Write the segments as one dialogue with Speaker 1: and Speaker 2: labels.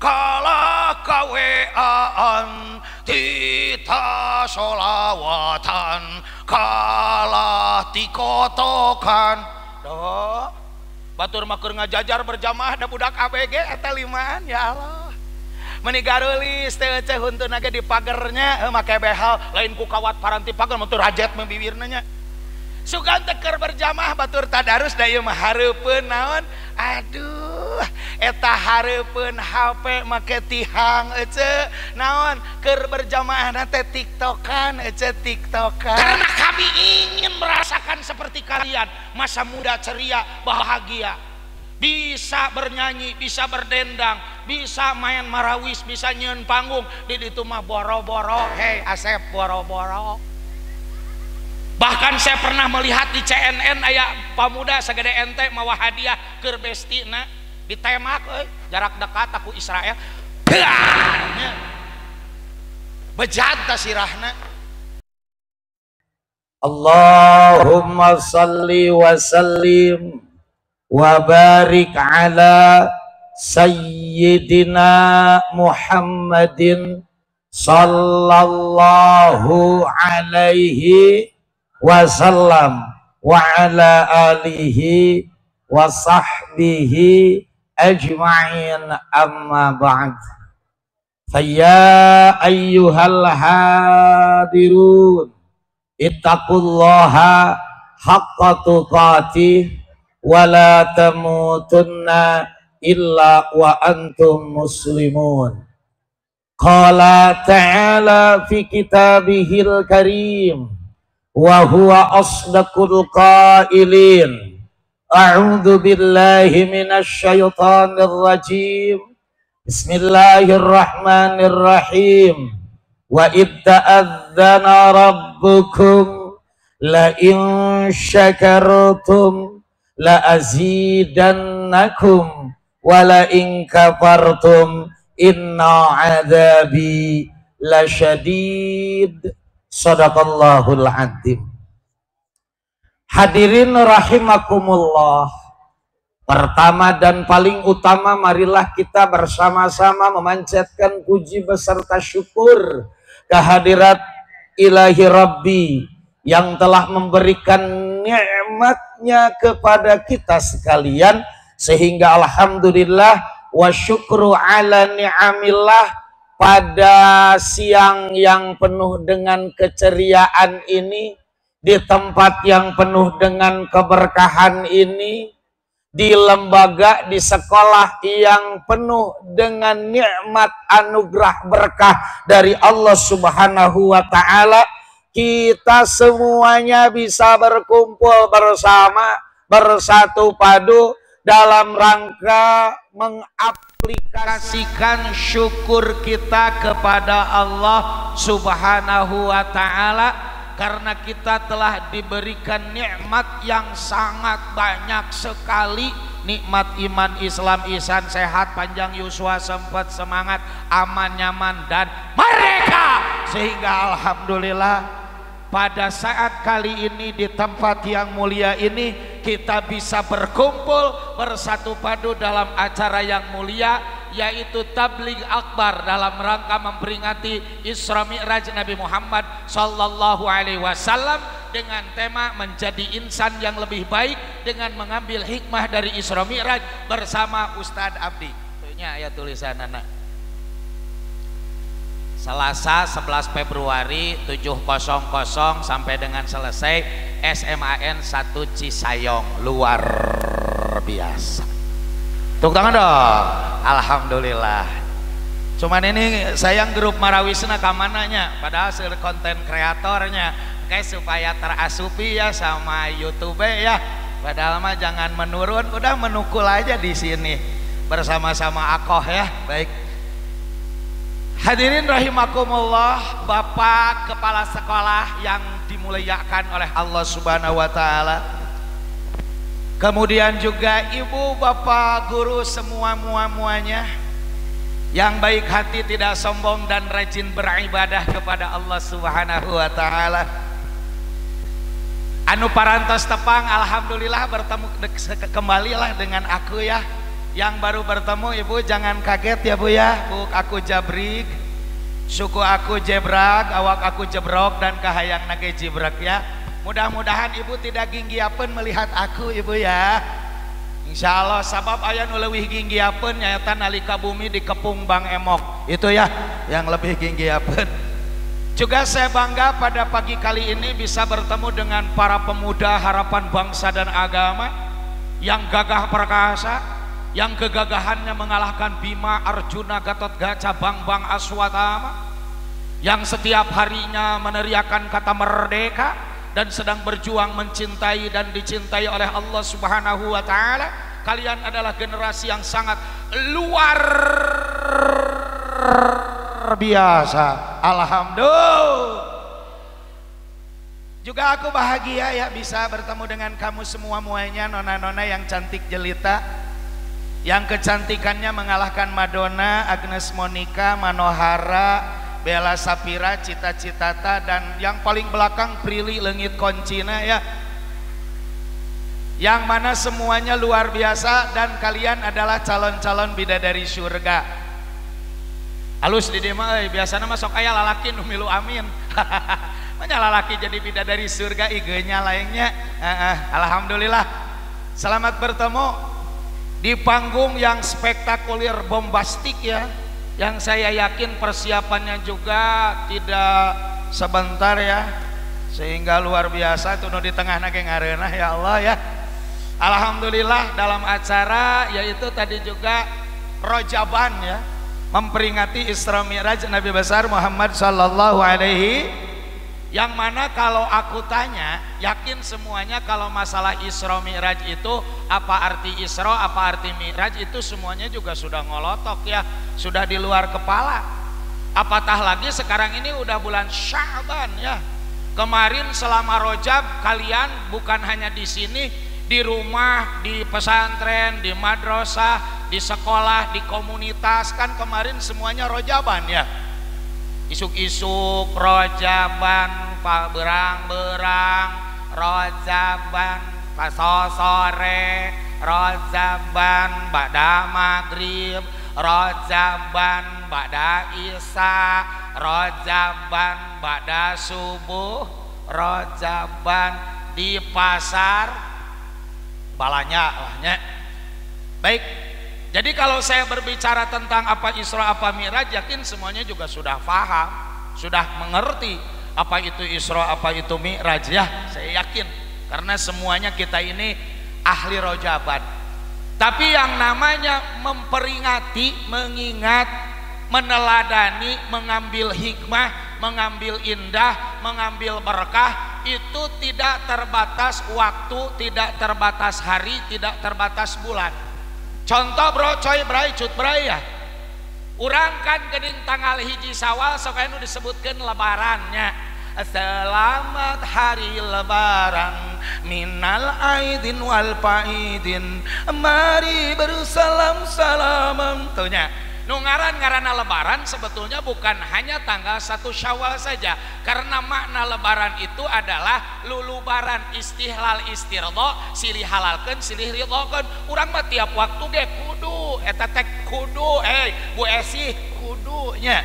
Speaker 1: Kalah kaweaan tita solawatan kalah tikotokan. Doh, batur mah keur ngajajar berjamaah da budak ABG eta limaan ya Allah. Meni garulis teh euceuh huntuna ge di pagernya make behel lain ku kawat paranti pager mun teu rajet mah bibirna nya. Sugan teh keur berjamaah batur tadarus da ieu mah hareupeun naon? Aduh, eta hareupeun HP make tihang ece naon keur berjamaah teh tiktokan ece tiktokan. Karena kami ingin merasakan seperti kalian, masa muda ceria, bahagia, bisa bernyanyi, bisa berdendang, bisa main marawis, bisa nyeun panggung. Di ditu mah boro-boro, hei Asep boro-boro. Bahkan saya pernah melihat di CNN aya pamuda sagede ente mawa hadiah keur bestina ditemak euy jarak dekat aku Israel. Bejat ta sirahna.
Speaker 2: Allahumma salli wa sallim wa barik ala sayyidina Muhammadin sallallahu alaihi wasallam wa ala alihi wa sahbihi ajma'in, amma ba'd. Faya ayyuhal hadirun ittaqullaha haqqa tuqatih wa la tamutunna illa wa antum muslimun. Qala ta'ala fi kitabihil karim wa huwa asdaqul qailin. A'udzu billahi minasy syaithanir rajim. Bismillahirrahmanirrahim. Wa id ta'adzana rabbukum la in syakartum la azidannakum wa la in kafartum inna adzabi lasyadid. Sadaqallahul adzim. Hadirin rahimakumullah. Pertama dan paling utama, marilah kita bersama-sama memanjatkan puji beserta syukur kehadirat Ilahi Rabbi yang telah memberikan nikmatnya kepada kita sekalian, sehingga alhamdulillah wa syukru ala ni'amillah. Pada siang yang penuh dengan keceriaan ini, di tempat yang penuh dengan keberkahan ini, di lembaga, di sekolah yang penuh dengan nikmat anugerah berkah dari Allah Subhanahu wa Ta'ala, kita semuanya bisa berkumpul bersama, bersatu padu dalam rangka mengaplikasikan
Speaker 1: syukur kita kepada Allah Subhanahu wa Ta'ala, karena kita telah diberikan nikmat yang sangat banyak sekali. Nikmat iman, Islam, ihsan, sehat, panjang yuswa, sempat, semangat, aman, nyaman, dan merdeka. Sehingga alhamdulillah pada saat kali ini di tempat yang mulia ini kita bisa berkumpul bersatu padu dalam acara yang mulia, yaitu Tabligh Akbar dalam rangka memperingati Isra Mi'raj Nabi Muhammad Sallallahu Alaihi Wasallam dengan tema menjadi insan yang lebih baik dengan mengambil hikmah dari Isra Mi'raj bersama Ustadz Abdi. Itunya ya tulisan anak. Selasa 11 Februari 7.00 sampai dengan selesai SMAN 1 Cisayong. Luar biasa. Tepuk tangan dong. Alhamdulillah. Cuman ini sayang grup Marawisna kamananya, padahal konten kreatornya kayak supaya terasupi ya sama YouTube ya. Padahal mah jangan menurun, udah menukul aja di sini bersama-sama akoh ya. Baik. Hadirin rahimakumullah, Bapak Kepala Sekolah yang dimuliakan oleh Allah Subhanahu wa Ta'ala, kemudian juga ibu, bapak, guru semua muanya yang baik hati, tidak sombong dan rajin beribadah kepada Allah Subhanahu wa Ta'ala. Anu parantos tepang, alhamdulillah bertemu kembalilah dengan aku ya.
Speaker 2: Yang baru bertemu ibu jangan kaget ya bu ya. Bu aku jabrik, suku aku jebrak, awak aku jebrok dan kahayang nage jibrak ya. Mudah-mudahan ibu tidak ginggiapeun melihat aku ibu ya. Insya Allah sabab aya nu leuwih ginggiapeun nyaeta nalika bumi dikepung Bang Emok. Itu ya yang lebih ginggiapeun. Juga saya bangga pada pagi kali ini bisa bertemu dengan para pemuda harapan bangsa dan agama yang gagah perkasa, yang kegagahannya mengalahkan Bima, Arjuna, Gatotkaca, Bang-Bang Aswatama, yang setiap harinya meneriakan kata merdeka dan sedang berjuang mencintai dan dicintai oleh Allah Subhanahu wa Ta'ala. Kalian adalah generasi yang sangat luar biasa. Alhamdulillah. Juga aku bahagia ya bisa bertemu dengan kamu semua muanya, nona-nona yang cantik jelita, yang kecantikannya mengalahkan Madonna, Agnes Monica, Manohara, Bella Sapira, Cita Citata, dan yang paling belakang Prilly Leungit Koncina ya. Yang mana semuanya luar biasa dan kalian adalah calon-calon bidadari surga. Halus di dema euy, biasana mah sok aya lalaki nu milu amin. Manya lalaki jadi bidadari surga igeunya lainnya. Alhamdulillah. Selamat bertemu di panggung yang spektakuler bombastik ya, yang saya yakin persiapannya juga tidak sebentar ya, sehingga luar biasa tuh di tengah nage ngareunah ya Allah ya. Alhamdulillah dalam acara yaitu tadi juga Rojaban ya, memperingati Isra Mi'raj Nabi besar Muhammad Sallallahu Alaihi, yang mana kalau aku tanya yakin semuanya kalau masalah Isra Mi'raj itu apa arti Isra, apa arti Mi'raj itu semuanya juga sudah ngolotok ya, sudah di luar kepala. Apatah lagi sekarang ini udah bulan Sya'ban ya. Kemarin selama Rojab kalian bukan hanya di sini, di rumah, di pesantren, di madrasah, di sekolah, di komunitas, kan kemarin semuanya rojaban ya. Isuk-isuk rojaban, berang-berang rojaban, sore rojaban, ba'da maghrib rojaban, ba'da isya rojaban, ba'da subuh rojaban, di pasar balanya lahnya. Baik, jadi kalau saya berbicara tentang apa Isra apa Mi'raj, yakin semuanya juga sudah paham, sudah mengerti apa itu Isra apa itu Mi'raj ya, saya yakin karena semuanya kita ini ahli rojaban. Tapi yang namanya memperingati, mengingat, meneladani, mengambil hikmah, mengambil indah, mengambil berkah, itu tidak terbatas waktu, tidak terbatas hari, tidak terbatas bulan. Contoh bro, coy bray, cut bray ya. Urang kan geuning tanggal 1 Syawal sok anu disebutkeun lebarannya. Selamat hari lebaran minal aidin wal faidin, mari bersalam-salaman. Tuh nya. Nu ngaran-ngaranna lebaran sebetulnya bukan hanya tanggal 1 Syawal saja, karena makna lebaran itu adalah lulubaran, istihlal, istirdo, silih halalkeun, silih ridhokeun. Urang mah tiap waktu ge kudu eta teh kudu, Bu Esi kudu nya.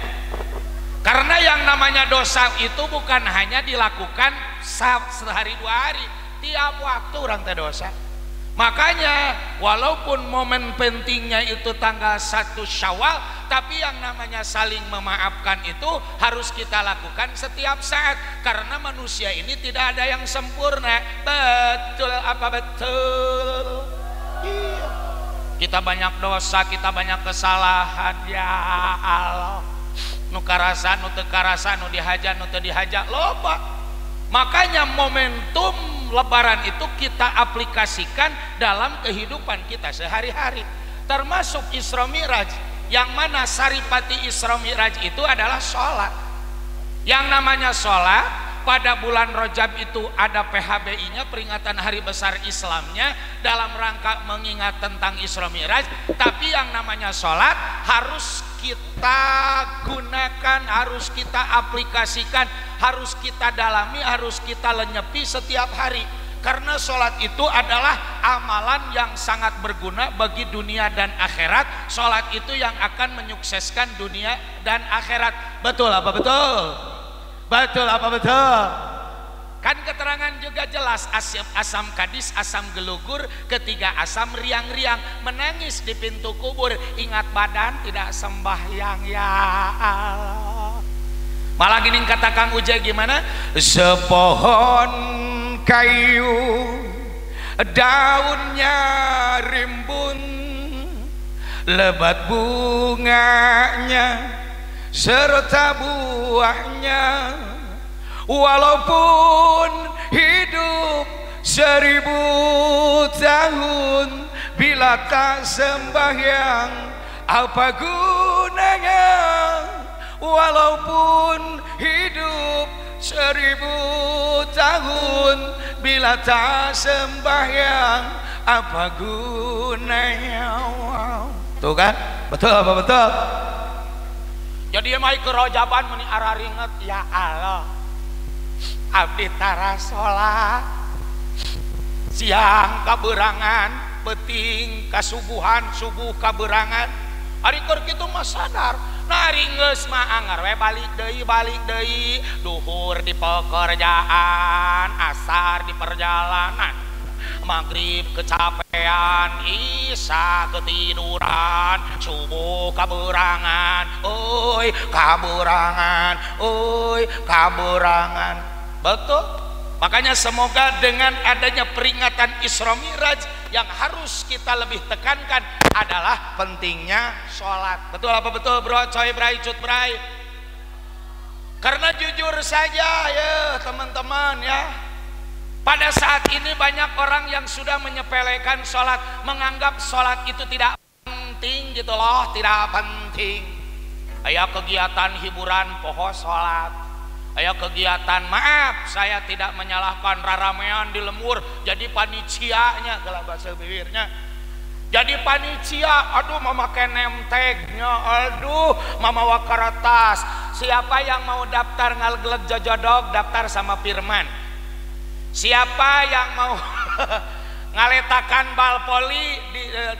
Speaker 2: Karena yang namanya dosa itu bukan hanya dilakukan sehari dua hari, tiap waktu urang teh dosa. Makanya walaupun momen pentingnya itu tanggal 1 Syawal, tapi yang namanya saling memaafkan itu harus kita lakukan setiap saat, karena manusia ini tidak ada yang sempurna. Betul apa betul? Iya. Kita banyak dosa, kita banyak kesalahan. Ya Allah, nu karasa, nu teu karasa, nu dihaja, nu teu dihaja, loba. Makanya momentum lebaran itu kita aplikasikan dalam kehidupan kita sehari-hari, termasuk Isra Mi'raj, yang mana saripati Isra Mi'raj itu adalah sholat. Yang namanya sholat pada bulan Rajab itu ada PHBI-nya, peringatan hari besar Islamnya, dalam rangka mengingat tentang Isra Mi'raj. Tapi yang namanya sholat harus kita gunakan, harus kita aplikasikan, harus kita dalami, harus kita lenyepi setiap hari. Karena sholat itu adalah amalan yang sangat berguna bagi dunia dan akhirat. Sholat itu yang akan menyukseskan dunia dan akhirat. Betul apa betul? Betul apa betul? Kan keterangan juga jelas, asam kadis, asam gelugur, ketiga asam riang-riang, menangis di pintu kubur, ingat badan tidak sembahyang ya Allah. Malah gini kata Kang Ujai gimana? Sepohon kayu daunnya rimbun, lebat bunganya serta buahnya, walaupun hidup 1000 tahun, bila tak sembahyang apa gunanya? Walaupun hidup 1000 tahun, bila tak sembahyang apa gunanya? Tuh kan? Betul apa betul? Jadi mai ke rojaban meni araringet ya Allah, abdi tara sholat siang kaberangan, peting kasubuhan, subuh kaberangan. Ari keur kitu mah sadar. Nah ari geus mah anggar we balik deui, duhur di pekerjaan, asar di perjalanan, maghrib kecapean, isya ketiduran, subuh kaberangan, oi kaberangan, oi kaberangan. Betul? Makanya semoga dengan adanya peringatan Isra Mi'raj yang harus kita lebih tekankan adalah pentingnya sholat. Betul apa betul bro? Coy bray, cut bray. Karena jujur saja ya teman-teman ya, pada saat ini banyak orang yang sudah menyepelekan sholat, menganggap sholat itu tidak penting gitu loh, tidak penting. Ayo kegiatan hiburan poho sholat. Ayo kegiatan, maaf saya tidak menyalahkan raramean di lemur, jadi panitianya kalau bahasa bibirnya, jadi panitia, aduh memakai name tagnya, aduh mama wakaratas. Siapa yang mau daftar ngalgeleg jojodog, daftar sama Firman. Siapa yang mau ngaletakan bal poli,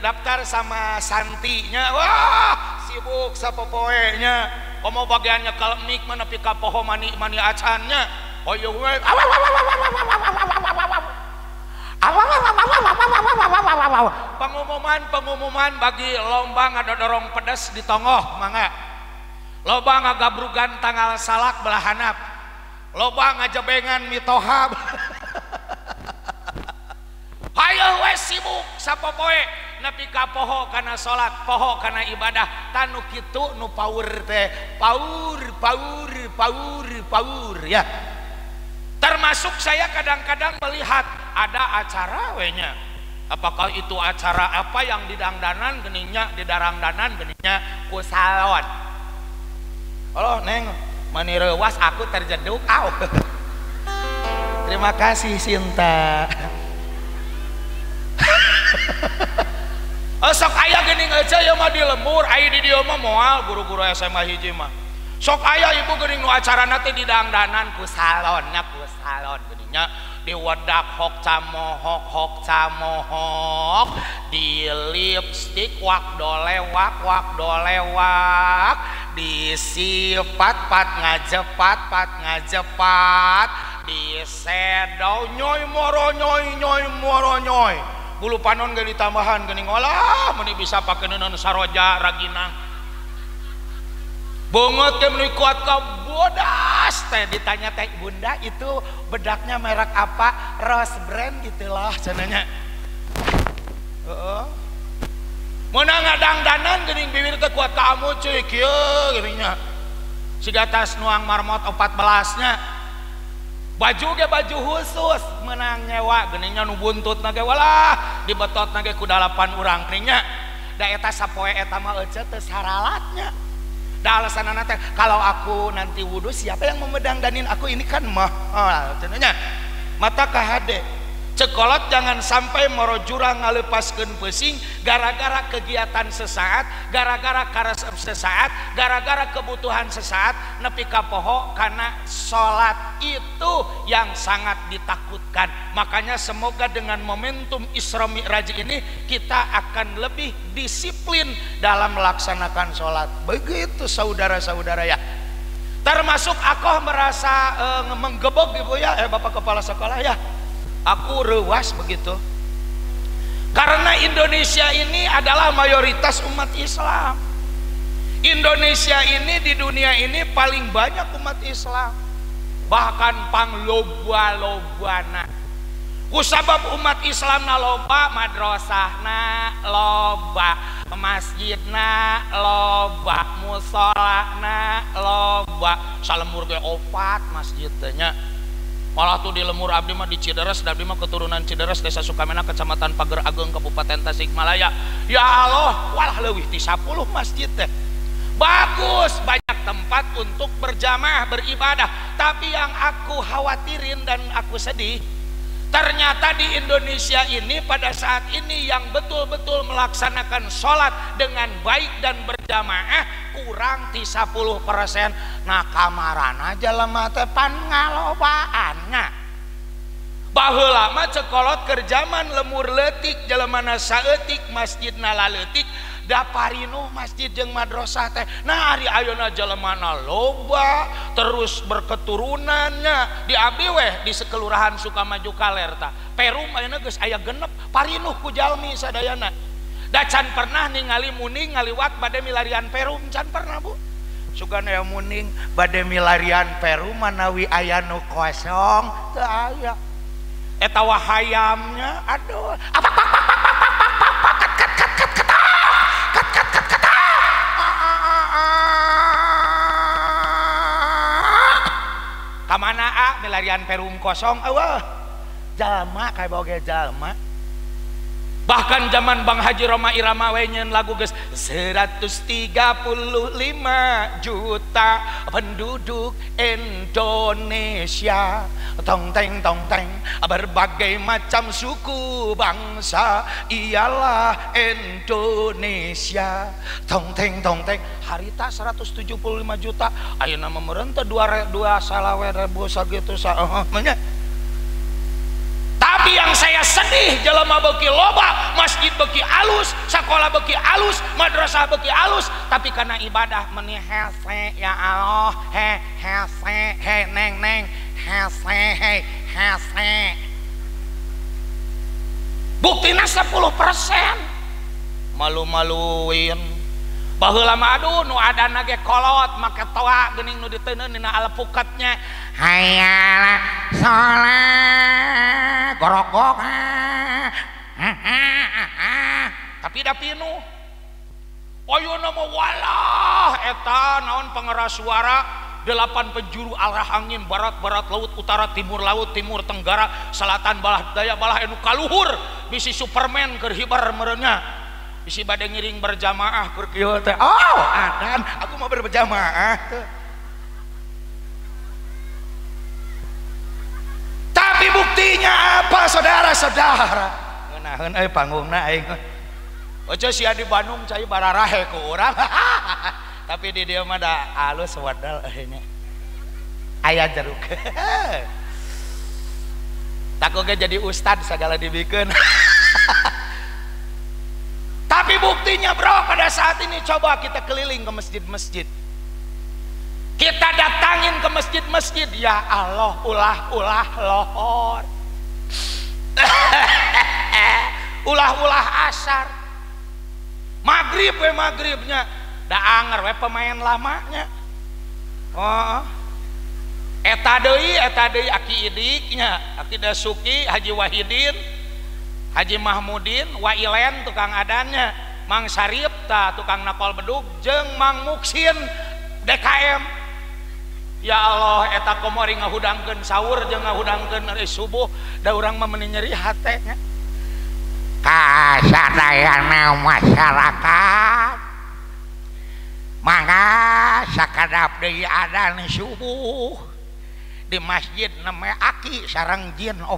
Speaker 2: daftar sama Santinya. Wah sibuk sapopoe-nya. Komo bagiannya kalau mik mana pika poho mani mani acannya. Oh iya we. Pengumuman bagi lomba ngadodorong pedes di Tongoh mangga. Lomba ngagabrugan tanggal salak belahanap. Loba ngajebengan mitoha. Hayo we sibuk sapopoe nepi ka poho kana salat, poho kana ibadah, tanu kitu nu paur teh, paur paur paur paur ya. Termasuk saya kadang-kadang melihat ada acara we nya. Apakah itu acara apa yang didangdanan geningnya, didarangdanan geningnya ku salon. Allah neng mani reuwas aku terjeduk au. Terima kasih Sinta. Sok aya geuning aja ya mah di lembur, aya di dieu mah moal guru-guru SMA hiji mah. Sok aya ibu geuning nu acarana teh didangdanan ku salonnya, ku salon geuningnya diwedak hok camohok hok camohok, di lipstik wak dolewak wak dolewak, disipat pat ngajepat pat ngajepat, disedo nyoy moro nyoy nyoy moro nyoy. Bulu panon ge ditambahan geuning olah meuni bisa pake neuneu saroja raginang. Bongot ge meuni kuat ka bodas teh ditanya teh bunda itu bedaknya merek apa? Rose brand gitu lah cenanya. Heeh. Meunang ngadangdanan geuning bibir teh kuat ka amu cuy kieu geuning nya. Siga tas nuang marmot 14 nya. Baju ge baju khusus menang nyewa geningnya nu buntutna ge walah dibetotna ge ku 8 urang geningnya. Da eta sapoe eta mah ece teu saralatnya. Da alasanana teh kalau aku nanti wudu siapa yang memedangdanin aku ini kan mahal cenah nya. Mata ka hade.
Speaker 1: Cekolot jangan sampai moro jurang ngalepaskeun pesing gara-gara kegiatan sesaat, gara-gara karesep sesaat, gara-gara kebutuhan sesaat nepi ka poho karena salat itu yang sangat ditakutkan. Makanya semoga dengan momentum Isra Mi'raj ini kita akan lebih disiplin dalam melaksanakan salat. Begitu saudara-saudara ya. Termasuk aku merasa menggebok ibu ya, Bapak Kepala Sekolah ya. Aku rewas begitu karena Indonesia ini adalah mayoritas umat Islam. Indonesia ini di dunia ini paling banyak umat Islam, bahkan pangloba-lobana. Kusabab umat Islam na loba, madrasahna loba, masjidna loba, musolana loba, salemur ge opat masjidnya. Malah tuh di lemur abdi mah di Cideres, abdi mah keturunan Cideres, Desa Sukamena, Kecamatan Pager Ageng, Kabupaten Tasikmalaya. Ya Allah, walah leuwih ti 10 masjid teh. Bagus, banyak tempat untuk berjamaah, beribadah. Tapi yang aku khawatirin dan aku sedih, ternyata di Indonesia ini pada saat ini yang betul-betul melaksanakan sholat dengan baik dan berjamaah kurang ti 10%. Nah kamarana jelema teh pan ngalobaanna. Baheula mah cekolot keur jaman lemur leutik, jelemana saeutik, masjidna laleutik, da parinuh masjid jeung madrasah teh. Nah ari ayeuna jelemana loba terus berketurunannya. Di abdi weh di sekelurahan Sukamaju Kaler tah perum ayeuna geus aya genep parinuh ku jalmi sadayana. Da can pernah ningali muning ngaliwat bade milarian perum, can pernah bu. Sugan aya muning bade milarian perum manawi aya nu kosong teu aya. Eta wahayamnya aduh apa pak pak pak pak pak pak pak kat kat kat kat kat kat kat kat kat kamana a milarian perum kosong eueuh jalma kayak boge jalma. Bahkan zaman Bang Haji Rhoma Irama we nyeun lagu geus 135 juta penduduk Indonesia, tong teng tong teng, berbagai macam suku bangsa ialah Indonesia, tong teng tong teng. Harita 175 juta ayeuna mah meureun teh 2 salawe ribu sakitu saeuh nya. Tapi yang saya sedih, jelema beuki loba, masjid beuki alus, sekolah beuki alus, madrasah beuki alus, tapi karena ibadah meni hese ya Allah, he hese he neng neng hese he hese. Buktina 10% malu-maluin. Baheula mah aduh nu adana ge kolot make toa geuning nu diteuneu dina alpukatnya.
Speaker 2: Hayalah sholat gorogok
Speaker 1: tapi da pinuh. Ayeuna mah walah eta naon pengeras suara 8 penjuru arah angin, barat barat laut, utara timur laut, timur tenggara, selatan balah daya balah anu kaluhur bisi Superman keur hibar meureunnya. Bisi bade ngiring berjamaah keur kieu teh. Oh, adan aku mau berjamaah teh. Tapi buktinya apa saudara-saudara? Ngeunaheun euy panggungna aing. Oce sia di Bandung cai bararahe ku urang. Tapi di dieu mah da alus wadal euy nya. Aya jeruk. Takut ge jadi ustad sagala dibikeun. Tapi buktinya bro, pada saat ini coba kita keliling ke masjid-masjid. Kita datangin ke masjid-masjid, ya Allah ulah-ulah lohor. Ulah-ulah asar. Maghrib we maghribnya, da anger we pemain lamanya. Oh. Eta deui aki idiknya, aki Dasuki, Haji Wahidin, Haji Mahmudin, Wailen tukang adannya, Mang Sarip ta tukang nakol bedug jeung Mang Muksin DKM. Ya Allah eta komori ngahudangkeun sahur jeung ngahudangkeun subuh da urang mah meuni nyeri hate nya.
Speaker 2: Kasadayana masyarakat mangga sakadap deui adan subuh di masjid neme aki sareng jin 14.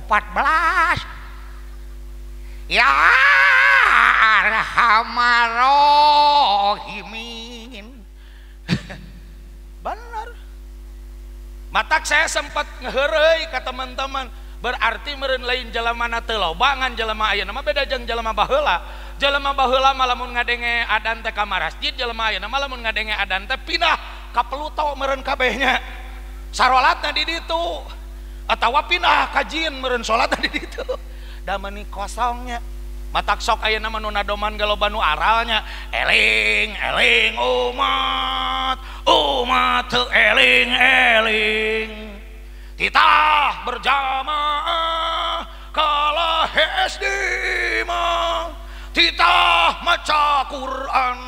Speaker 1: Ya arhamar rahimin. Benar. Matak saya sempat ngeheureuy ka teman-teman, berarti meureun lain jelema na teu loba ngan jelema ayeuna mah beda jeung jelema baheula. Jelema baheula mah lamun ngadenge adan teh ka masjid, jelema ayeuna mah lamun ngadenge adan teh pindah ka Pluto meureun kabehnya. Sarolatna di ditu atawa pindah ka jin meureun salatna di ditu. Da meuni kosongnya. Matak sok ayeuna mah nu nadoman ge loba nu aralnya, eling eling umat, umat teu eling eling. Titah berjamaah kalah SD mah, titah maca Quran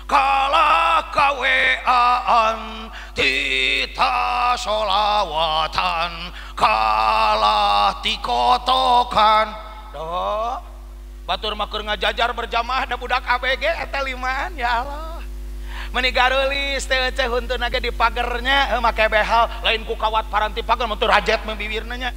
Speaker 1: kalah KWA-an, titah sholawatan kalah tikotokan. Doh, batur mah keur ngajajar berjamaah da budak ABG eta limaan, ya Allah. Meni garulis teh euceuh huntuna ge di pagernya make behel lain ku kawat paranti pager mun teu rajet mah bibirna nya.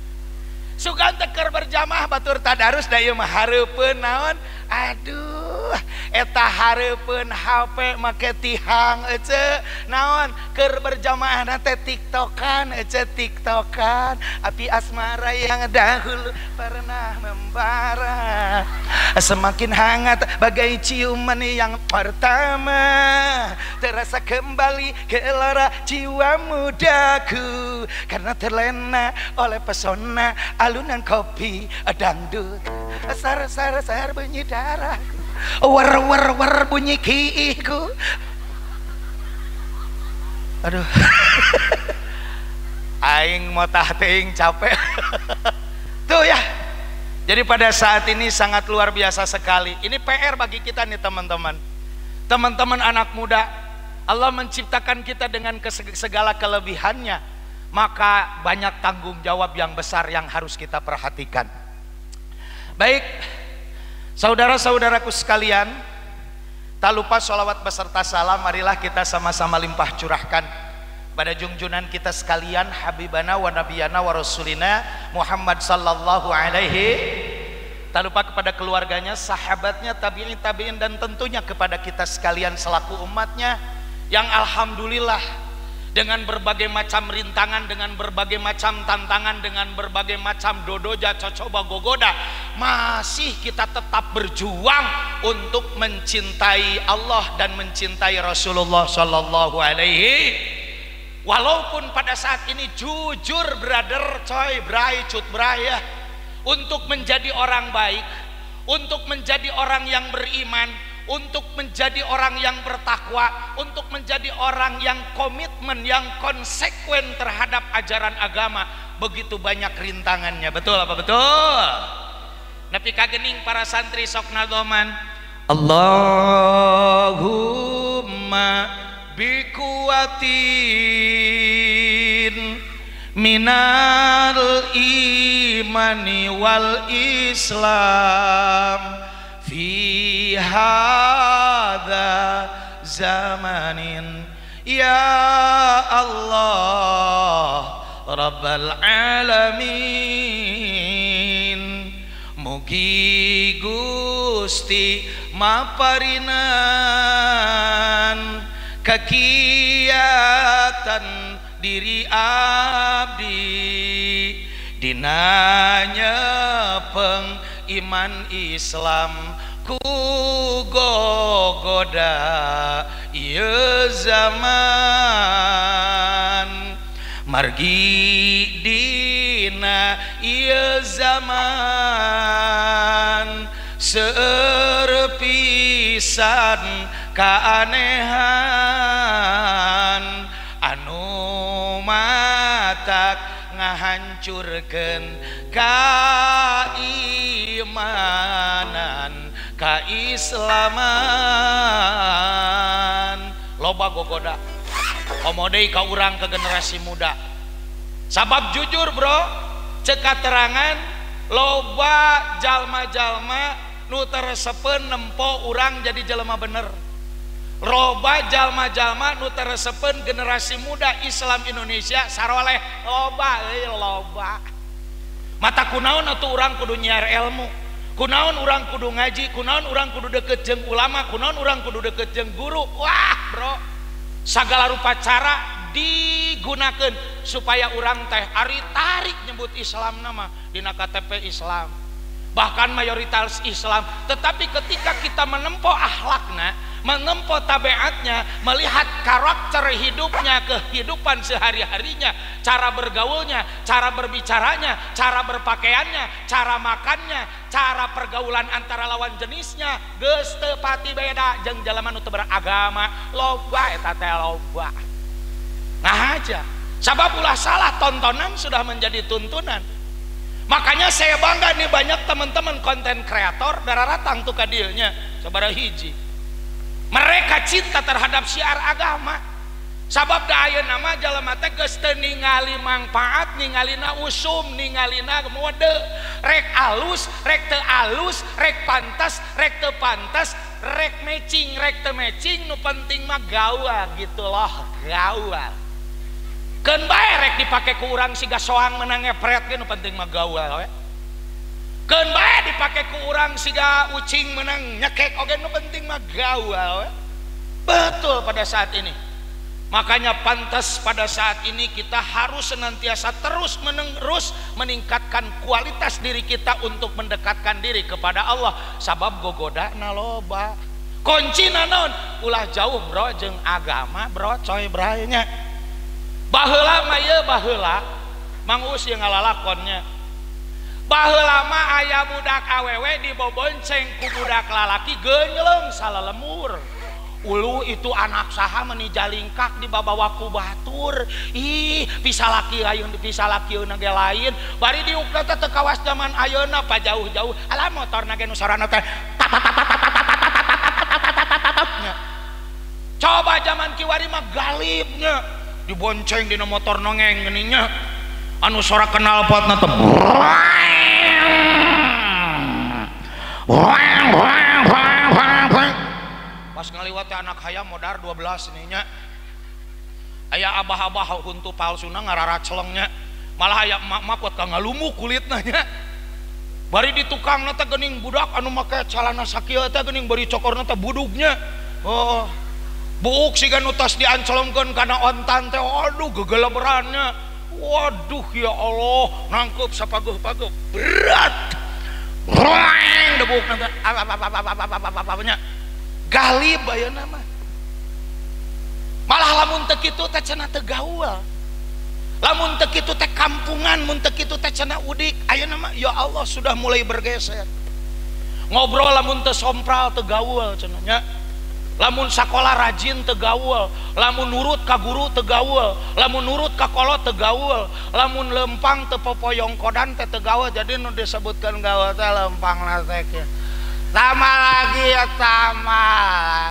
Speaker 1: Sugan teh keur berjamaah batur tadarus da ieu mah hareupeun naon? Aduh, eta hareupeun HP make tihang euceuh naon keur berjamaah teh tiktokan euceuh tiktokan api asmara yang dahulu pernah membara semakin hangat bagai ciuman yang pertama terasa kembali gelora jiwa mudaku karena terlena oleh pesona alunan kopi dangdut sar sar sar bunyi darahku war war war bunyi kiiku. Aduh. Aing motah teuing capek. Tuh ya. Jadi pada saat ini sangat luar biasa sekali. Ini PR bagi kita nih teman-teman. Teman-teman anak muda, Allah menciptakan kita dengan segala kelebihannya. Maka banyak tanggung jawab yang besar yang harus kita perhatikan. Baik, saudara-saudaraku sekalian, tak lupa sholawat beserta salam marilah kita sama-sama limpah curahkan pada junjungan kita sekalian Habibana wa Nabiyana wa Rasulina Muhammad sallallahu alaihi. Tak lupa kepada keluarganya, sahabatnya, tabi'in tabi'in, dan tentunya kepada kita sekalian selaku umatnya yang alhamdulillah dengan berbagai macam rintangan, dengan berbagai macam tantangan, dengan berbagai macam dodoja, cocoba, gogoda, masih kita tetap berjuang untuk mencintai Allah dan mencintai Rasulullah Sallallahu Alaihi. Walaupun pada saat ini jujur brother, coy, bray, cut bray ya, untuk menjadi orang baik, untuk menjadi orang yang beriman, untuk menjadi orang yang bertakwa, untuk menjadi orang yang komitmen, yang konsekuen terhadap ajaran agama, begitu banyak rintangannya. Betul apa betul? Nepi kagening para santri sok nadoman, Allahumma bikuatin minal imani wal islam fi hadza zamanin ya Allah Rabbal alamin. Mugi Gusti maparinan kekiatan diri abdi dina nyepeng iman Islam ku gogoda ieu zaman margi dina ieu zaman seueur pisan kaanehan anu matak ngahancurkeun kaimanan kaislaman. Loba gogoda komo deui ka urang ke generasi muda. Sabab jujur bro, cek katerangan loba jalma-jalma nu teresepeun nempo urang jadi jelema bener. Loba jalma-jalma nu teresepeun generasi muda Islam Indonesia saroleh loba euy loba. Mata kunaon atuh urang kudu nyiar ilmu, Kunaon urang kudu ngaji, kunaon urang kudu deket jeung ulama, kunaon urang kudu deket jeung guru. Wah bro, sagala rupa cara digunakan supaya urang teh ari tarik nyebut Islam nama dina KTP Islam, bahkan mayoritas Islam. Tetapi ketika kita menempuh akhlakna, menempuh tabiatnya, melihat karakter hidupnya, kehidupan sehari-harinya, cara bergaulnya, cara berbicaranya, cara berpakaiannya, cara makannya, cara pergaulan antara lawan jenisnya, geus teu pati beda jeung jelema nu teu beragama. Loba eta teh loba. Nah aja, sabab ulah salah, tontonan sudah menjadi tuntunan. Makanya saya bangga nih banyak teman-teman konten kreator dararatang tuh ka dieu nya, sabaraha hiji. Mereka cinta terhadap syiar agama. Sabab da ayeuna mah jalema teh geus teu ningali mangpaat, ningalina usum, ningalina mode. Rek alus, rek teu alus, rek pantas, rek teu pantas, rek matching, rek teu matching, nu penting mah gaul gitu loh, gaul. Keun bae rek dipake ku urang siga soang menang ngepret ge nu penting mah gaul we. Keun bae dipake ku urang siga ucing menang nyekek oge nu penting mah gaul we. Betul pada saat ini. Makanya pantas pada saat ini kita harus senantiasa terus menerus meningkatkan kualitas diri kita untuk mendekatkan diri kepada Allah. Sabab gogodana loba. Kuncina naon? Ulah jauh bro jeung agama bro coy brae nya. Baheula mah ieu baheula Mang Uus jeung ngalalakonnya. Baheula mah aya budak awewe dibobonceng ku budak lalaki geunyeung salalemur. Ulu itu anak saha meni jalingkak dibabawa ku batur. Ih, pisalaki lain dipisalaki ge lain. Bari diukna teh teu kawas zaman ayeuna pa jauh-jauh. Alah motorna ge nu sorana teh nya. Coba zaman kiwari mah galibnya dibonceng dina motor nongeng geuning nya. Anu sora kenal potna teh pas ngaliwat teh anak hayam modar 12 ini nya. Aya abah-abah huntu palsuna ngararaceleng nya. Malah aya emak-emak kuat ka ngalumuk kulitna nya. Bari di tukangna teh geuning budak anu make calana sakieu teh geuning bari cokorna teh budugnya. Oh. Buuk siga nu tos diancelongkeun kana ontan teh aduh gegeleberannya. Waduh ya Allah, nangkeup sapaguh-paguh berat. Roeng debukna teh apa-apa-apa-apa-apa-nya. Galib ayeuna mah. Malah lamun teu kitu teh cenah teu gaul. Lamun teu kitu teh kampungan, mun teu kitu teh cenah udik. Ayeuna mah ya Allah sudah mulai bergeser. Ngobrol lamun teu sompral teu gaul cenah nya. Lamun sakola rajin teu gaul, lamun nurut ka guru teu gaul, lamun nurut ka kolot teu gaul, lamun lempang teu popoyong kodan teh teu gaul. Jadi nu disebutkeun gaul teh lempangna teh kieu. Sama lagi ya sama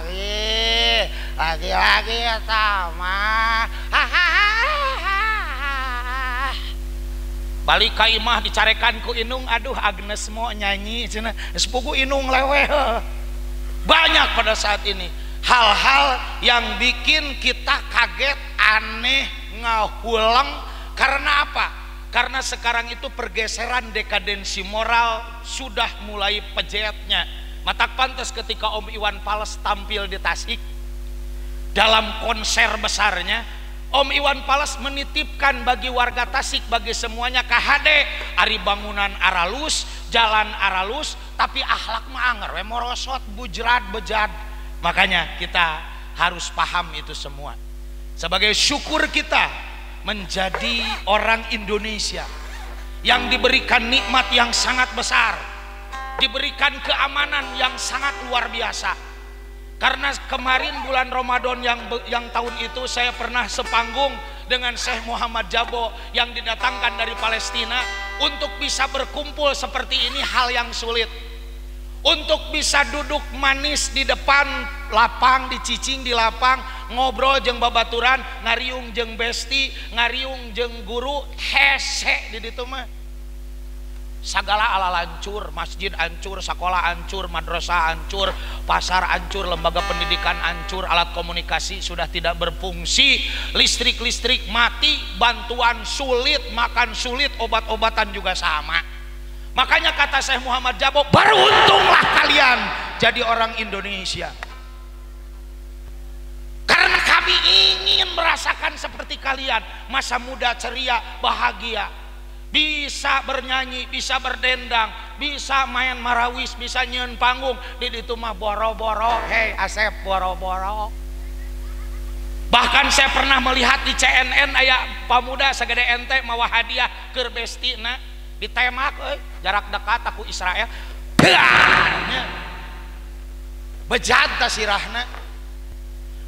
Speaker 1: lagi, lagi-lagi ya sama. Hahaha. Balik ka imah dicarekan ku inung, aduh Agnes mo nyanyi cenah, sepugu inung leweh. Banyak pada saat ini hal-hal yang bikin kita kaget, aneh, ngahulang. Karena apa? Karena sekarang itu pergeseran dekadensi moral sudah mulai pejetnya. Matak pantas ketika Om Iwan Fals tampil di Tasik dalam konser besarnya, Om Iwan Fals menitipkan bagi warga Tasik, bagi semuanya KHD, ari bangunan aralus, jalan aralus, tapi akhlak mah anger we morosot, bujrad, bejad. Makanya kita harus paham itu semua. Sebagai syukur kita menjadi orang Indonesia yang diberikan nikmat yang sangat besar, diberikan keamanan yang sangat luar biasa. Karena kemarin bulan Ramadan yang tahun itu saya pernah sepanggung dengan Syekh Muhammad Jabo yang didatangkan dari Palestina. Untuk bisa berkumpul seperti ini hal yang sulit. Untuk bisa duduk manis di depan lapang, dicicing di lapang, ngobrol jeung babaturan, ngariung jeung besti, ngariung jeung guru, hese di ditu mah. Sagala ala lancur, masjid hancur, sekolah hancur, madrasah hancur, pasar hancur, lembaga pendidikan hancur, alat komunikasi sudah tidak berfungsi, listrik-listrik mati, bantuan sulit, makan sulit, obat-obatan juga sama. Makanya kata Syekh Muhammad Jabo, beruntunglah kalian jadi orang Indonesia. Karena kami ingin merasakan seperti kalian, masa muda ceria, bahagia, bisa bernyanyi, bisa berdendang, bisa main marawis, bisa nyeun panggung. Di ditu mah boro-boro, hei Asep boro-boro. Bahkan saya pernah melihat di CNN aya pamuda sagede ente mawa hadiah keur bestina ditemak euy, jarak dekat aku Israel. Bejat ta sirahna.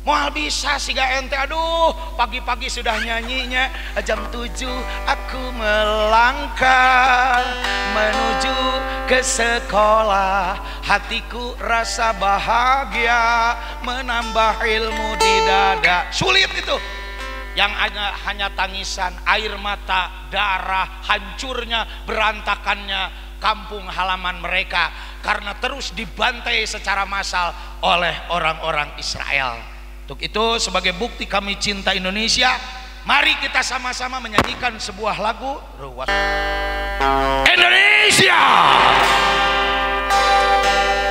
Speaker 1: Moal bisa siga ente, aduh pagi-pagi sudah nyanyinya, jam 7 aku melangkah menuju ke sekolah, hatiku rasa bahagia menambah ilmu di dada. Sulit itu. Yang hanya tangisan, air mata, darah, hancurnya, berantakannya kampung halaman mereka karena terus dibantai secara massal oleh orang-orang Israel. Untuk itu sebagai bukti kami cinta Indonesia, mari kita sama-sama menyanyikan sebuah lagu Ruas Indonesia.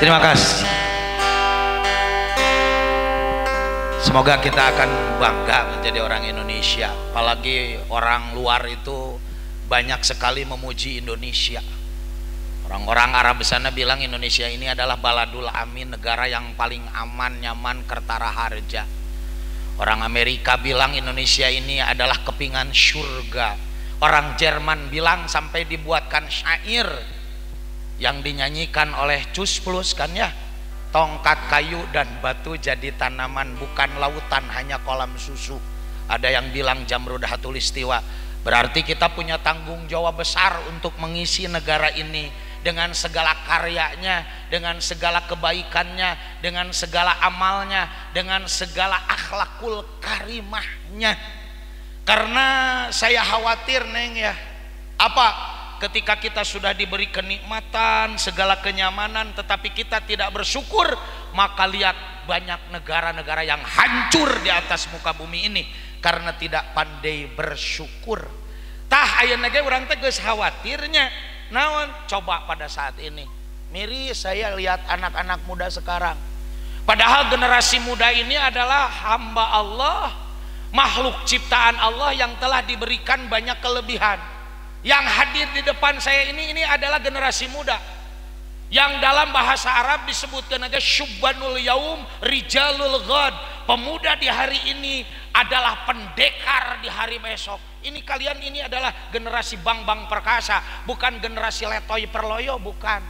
Speaker 1: Terima kasih. Semoga kita akan bangga menjadi orang Indonesia. Apalagi orang luar itu banyak sekali memuji Indonesia. Orang-orang Arab sana bilang Indonesia ini adalah baladul amin, negara yang paling aman, nyaman, kertara harja. Orang Amerika bilang Indonesia ini adalah kepingan surga. Orang Jerman bilang sampai dibuatkan syair yang dinyanyikan oleh Cus Plus kan ya. Tongkat kayu dan batu jadi tanaman, bukan lautan hanya kolam susu. Ada yang bilang Jamrud Khatulistiwa. Berarti kita punya tanggung jawab besar untuk mengisi negara ini dengan segala karyanya, dengan segala kebaikannya, dengan segala amalnya, dengan segala akhlakul karimahnya. Karena saya khawatir neng ya, apa? Ketika kita sudah diberi kenikmatan, segala kenyamanan, tetapi kita tidak bersyukur, maka lihat banyak negara-negara yang hancur di atas muka bumi ini karena tidak pandai bersyukur. Tah ayeuna ge urang teh geus khawatirnya. Naon? Coba pada saat ini. Miris saya lihat anak-anak muda sekarang. Padahal generasi muda ini adalah hamba Allah, makhluk ciptaan Allah yang telah diberikan banyak kelebihan. Yang hadir di depan saya ini adalah generasi muda. Yang dalam bahasa Arab disebutkan aja syubbanul yaum rijalul ghad. Pemuda di hari ini adalah pendekar di hari besok. Ini kalian ini adalah generasi bang-bang perkasa, bukan generasi letoy perloyo, bukan.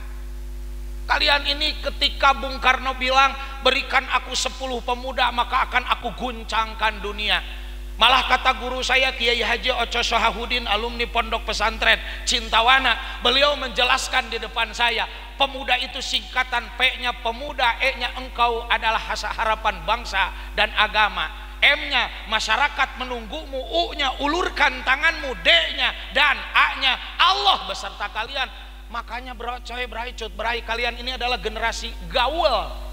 Speaker 1: Kalian ini ketika Bung Karno bilang berikan aku 10 pemuda maka akan aku guncangkan dunia. Malah kata guru saya Kiai Haji Oco Sohahudin, alumni Pondok Pesantren Cintawana, beliau menjelaskan di depan saya, pemuda itu singkatan P-nya pemuda, E-nya engkau adalah harapan bangsa dan agama, M-nya masyarakat menunggumu, U-nya ulurkan tanganmu, D-nya dan A-nya Allah beserta kalian. Makanya brocoy, braicut, brai, kalian ini adalah generasi gaul.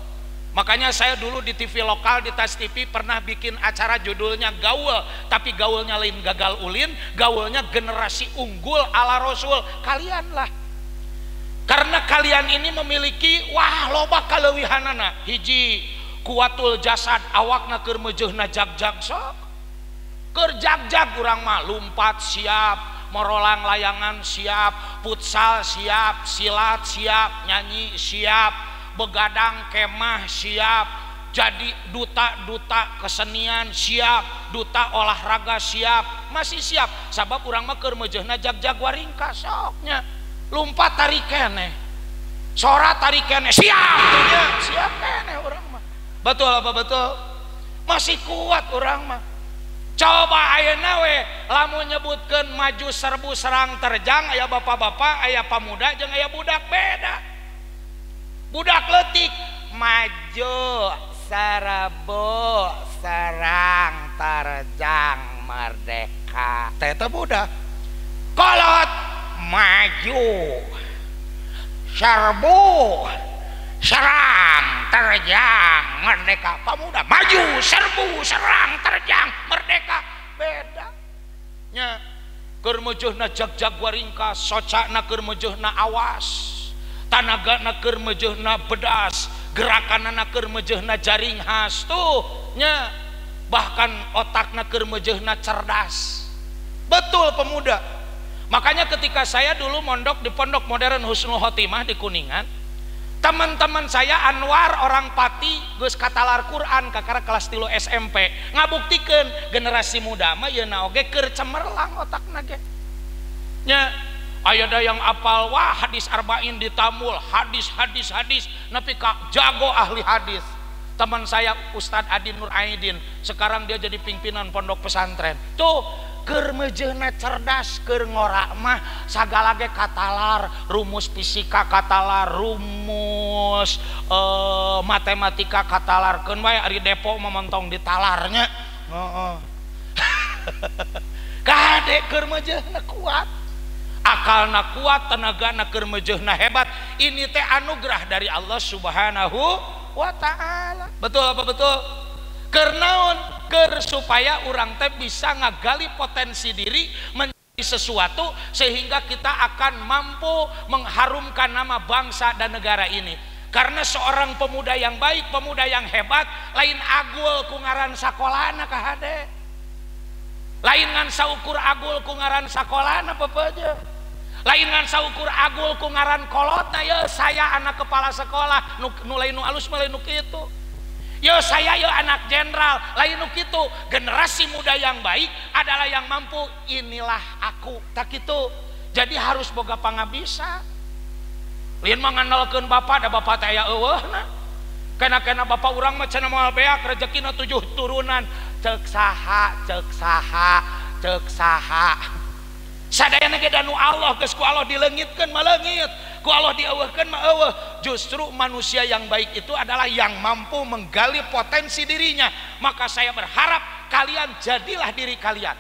Speaker 1: Makanya saya dulu di TV lokal, di Tas TV pernah bikin acara judulnya gaul, tapi gaulnya lain gagal ulin, gaulnya generasi unggul ala Rasul. Kalian lah. Karena kalian ini memiliki wah loba kaleuwihanana. Hiji kuatul jasad, awakna keur meujeuhna jag-jag sok. Keur jag-jag urang mah lumpat siap, morolang layangan siap, futsal siap, silat siap, nyanyi siap, begadang kemah siap, jadi duta-duta kesenian siap, duta olahraga siap, masih siap. Sabab urang mah keur meujeuhna jag-jag waringka soknya, lumpat tarik keneh, sora tarik keneh, siap nya, siap keneh urang mah. Betul apa betul? Masih kuat urang mah. Coba ayeuna we lamun nyebutkeun maju serbu serang terjang, aya bapak-bapak, aya pamuda jeung aya budak, beda. Budak leutik maju serbu serang terjang merdeka, teta budak. Kolot maju serbu serang terjang merdeka. Pemuda maju serbu serang terjang merdeka, beda nya. Keur mejeuhna jag-jag waringkas, socana keur mejeuhna awas, tanagana keur mejeuhna bedas, gerakanana keur mejeuhna jaring khas tuh nya, bahkan otakna keur mejeuhna cerdas. Betul pemuda. Makanya ketika saya dulu mondok di Pondok Modern Husnul Khotimah di Kuningan, teman-teman saya Anwar orang Pati geus katalar Quran kakara kelas 3 SMP, ngabuktikeun generasi muda mah yeuna oge keur cemerlang otakna ge. Nya aya da yang apal wah hadis arba'in ditamul, hadis hadis hadis nepi ka jago ahli hadis. Teman saya Ustadz Adin Nur Aidin, sekarang dia jadi pimpinan pondok pesantren. Tuh keur mejeuhna cerdas, keur ngora mah sagala ge katalar, rumus fisika katalar, rumus matematika katalar, keun wae ari depo mah montong ditalarnya. Heeh. Kade keur mejeuhna kuat, akalna kuat, tenagana keur mejeuhna hebat. Ini teh anugerah dari Allah Subhanahu wa ta'ala. Betul apa betul? Keur naon? Keur supaya urang teh bisa ngagali potensi diri menjadi sesuatu sehingga kita akan mampu mengharumkan nama bangsa dan negara ini. Karena seorang pemuda yang baik, pemuda yang hebat, lain agul ku ngaran sakolana kahade. Lain ngan saukur agul ku ngaran sakolana pepeje. Lain ngan saukur agul ku ngaran kolotna, ya saya anak kepala sekolah nu lain nu alus mah lain nu kitu. Yo saya yo anak jenderal, lain nu kitu. Generasi muda yang baik adalah yang mampu inilah aku, tak kitu. Jadi harus boga pangabisa. Lain mah ngandalkeun bapak, da bapak teh aya eueuhna. Kena-kena bapak urang mah cenah moal beak rezekina 7 turunan. Ceuk saha, ceuk saha, ceuk saha. Sadayana ge danu Allah, geus ku Allah dileungitkeun mah leungit, ku Allah dieuweuhkeun mah eueuh. Justru manusia yang baik itu adalah yang mampu menggali potensi dirinya. Maka saya berharap kalian jadilah diri kalian.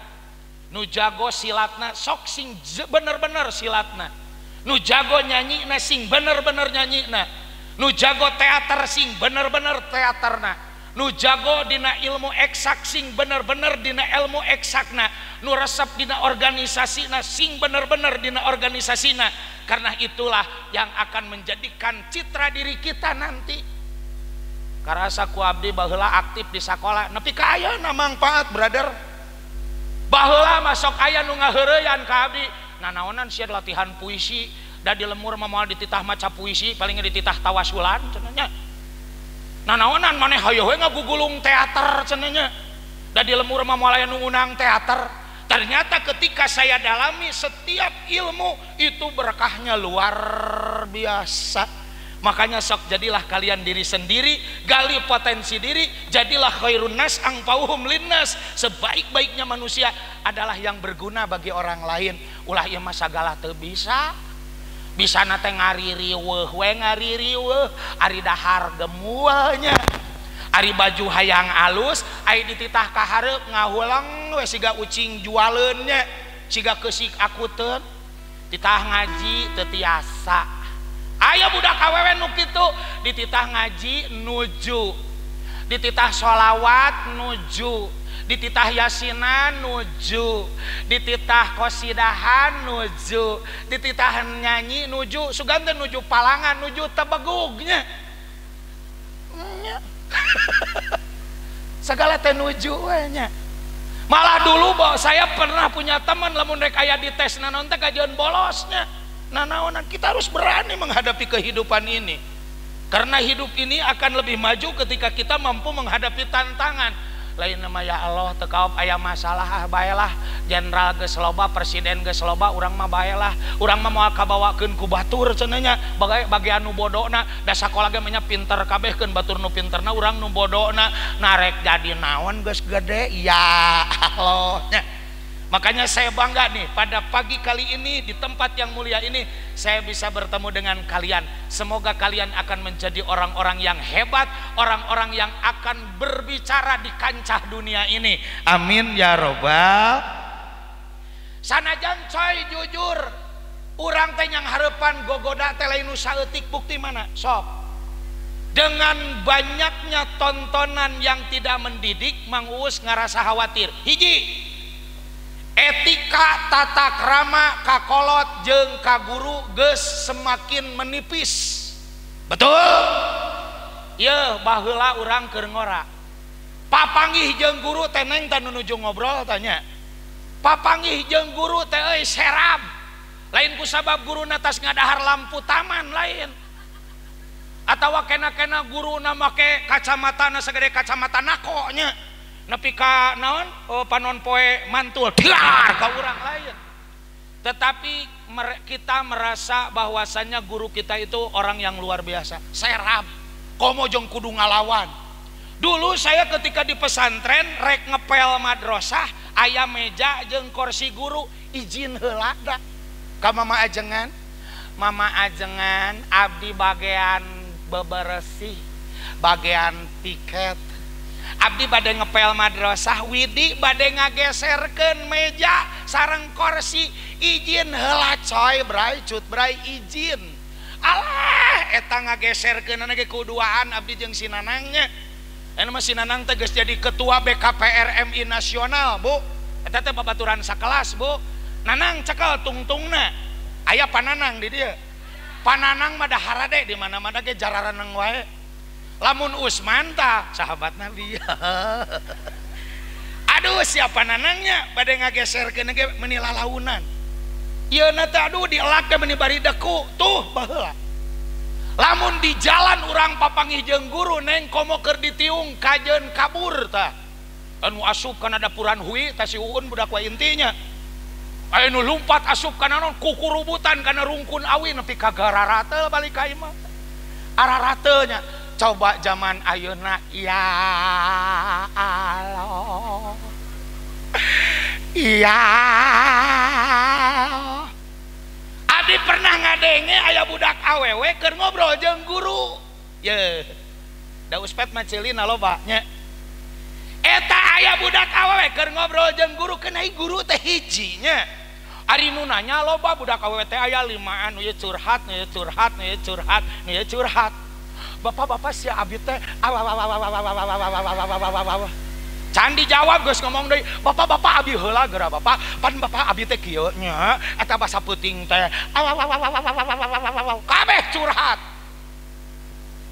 Speaker 1: Nu jago silatna sok sing bener-bener silatna. Nu jago nyanyina sing bener-bener nyanyina. Nu jago teater sing bener-bener teaterna. Nu jago dina ilmu eksak sing bener-bener dina ilmu eksakna. Nu resep dina organisasina sing bener-bener dina organisasina. Karena itulah yang akan menjadikan citra diri kita nanti. Karasa ku abdi baheula aktif di sakola nepi ka ayeuna mangpaat brother. Baheula masuk aya nu ngaheureyan ka abdi, nanaonan sia latihan puisi, da di lemur mah moal dititah maca puisi, paling dititah tawasulan cenah nya. Nanaonan maneh hayoh we ngagugulung teater cenah nya. Da di lemur mah moal aya nu ngundang teater. Ternyata ketika saya dalami setiap ilmu itu berkahnya luar biasa. Makanya sok jadilah kalian diri sendiri, gali potensi diri, jadilah khairun nas angfauhum linnas. Sebaik-baiknya manusia adalah yang berguna bagi orang lain. Ulah ieu mah sagala teu bisa. Bisa na teh ngaririweuh we ngaririweuh, ari dahar gemualnya. Ari baju hayang alus, ari dititah ka hareup ngahulang we siga ucing jualeun nya, siga keusik akuteun. Titah ngaji teu tiasa. Aya budak awewe nu kitu, dititah ngaji nuju, dititah sholawat nuju, dititah yasinan nuju, dititah kosidahan nuju, dititah nyanyi nuju, sugan teh nuju palangan nuju tebegugnya. Segala teh nuju we nya. Malah dulu bahwa saya pernah punya teman lamun rek aya di tes naon teh kajeun bolosnya. Nanaonan kita harus berani menghadapi kehidupan ini. Karena hidup ini akan lebih maju ketika kita mampu menghadapi tantangan. Lain nama ya Allah teu kaop aya masalah ah baelah, jenderal geus loba, presiden geus loba, urang mah baelah, urang mah moal kabawakeun ku batur cenah nya. Bagi anu bodona da sakola ge mah pinter kabeh keun batur nu pinterna urang nu bodona narek jadi naon geus gede ya Allah nya. Makanya saya bangga nih pada pagi kali ini di tempat yang mulia ini saya bisa bertemu dengan kalian. Semoga kalian akan menjadi orang-orang yang hebat, orang-orang yang akan berbicara di kancah dunia ini. Amin ya robbal. Sanajan coy jujur, urang teh yang harapan gogoda teh lain nu saeutik, bukti mana? Sok. Dengan banyaknya tontonan yang tidak mendidik, Mang Uus ngarasa khawatir. Hiji, Etika tata krama kakolot jeung ka guru geus semakin menipis. Betul? Yeuh baheula urang keur ngora. Papanggih jeung guru teh neng teh nu nuju ngobrol tanya. Papanggih jeung guru teh euy serab. Lain ku sabab guruna tas ngadahar lampu taman lain. Atawa kena-kena guruna make kacamatana sagede kacamata nako nya. Nepi ka naon panon poe mantul dilar ka urang lain. Tetapi kita merasa bahwasannya guru kita itu orang yang luar biasa, serab, komo jeung kudu ngalawan. Dulu saya ketika di pesantren rek ngepel madrasah aya meja jeung kursi guru izin heula da ka mama ajengan. Mama ajengan abdi bagian beberesih, bagian piket. Abdi bade ngepel madrasah widi bade ngageserkeun meja sareng kursi izin heula coy bray cut bray izin. Alah eta ngageserkeunana ge kuduaan abdi jeung si Nanangnya. Eta mah si Nanang teh geus jadi ketua BKPR MI nasional, Bu. Eta teh babaturan sakelas, Bu. Nanang cekel tungtungna. Aya pananang di dieu. Pananang mah daharade di mana-mana ge jarareneng wae. Lamun Usman tah sahabat Nabi. Aduh siapa nanangnya bade ngageserkeun ge meuni lalaunan. Ieu na teh aduh dielak ge meuni bari deku tuh baheula. Lamun di jalan urang papanggih jeung guru neng komo keur ditiung kajeun kabur tah. Anu asup kana dapuran hui tah si Uun budak wae intinya. Aya nu lumpat asup kana naon kukurubutan kana rungkun awi nepi ka gararateul balik ka imah. Ararateulnya. Coba zaman ayeuna ya Allah. Ya Abdi pernah ngadenge aya budak awewe keur ngobrol jeung guru. Ye. Da uspet mah ceulina loba nya. Eta aya budak awewe keur ngobrol jeung guru keunai guru teh hiji nya. Ari nu nanya loba budak awewe teh aya limaan nu ieu curhat, nu ieu curhat, nu ieu curhat, nu ieu curhat. Bapak-bapak si abi teh can dijawab geus ngomong deui bapak-bapak abi heula geura bapak pan bapak abi teh kieu nya eta basa peuting teh kabeh curhat.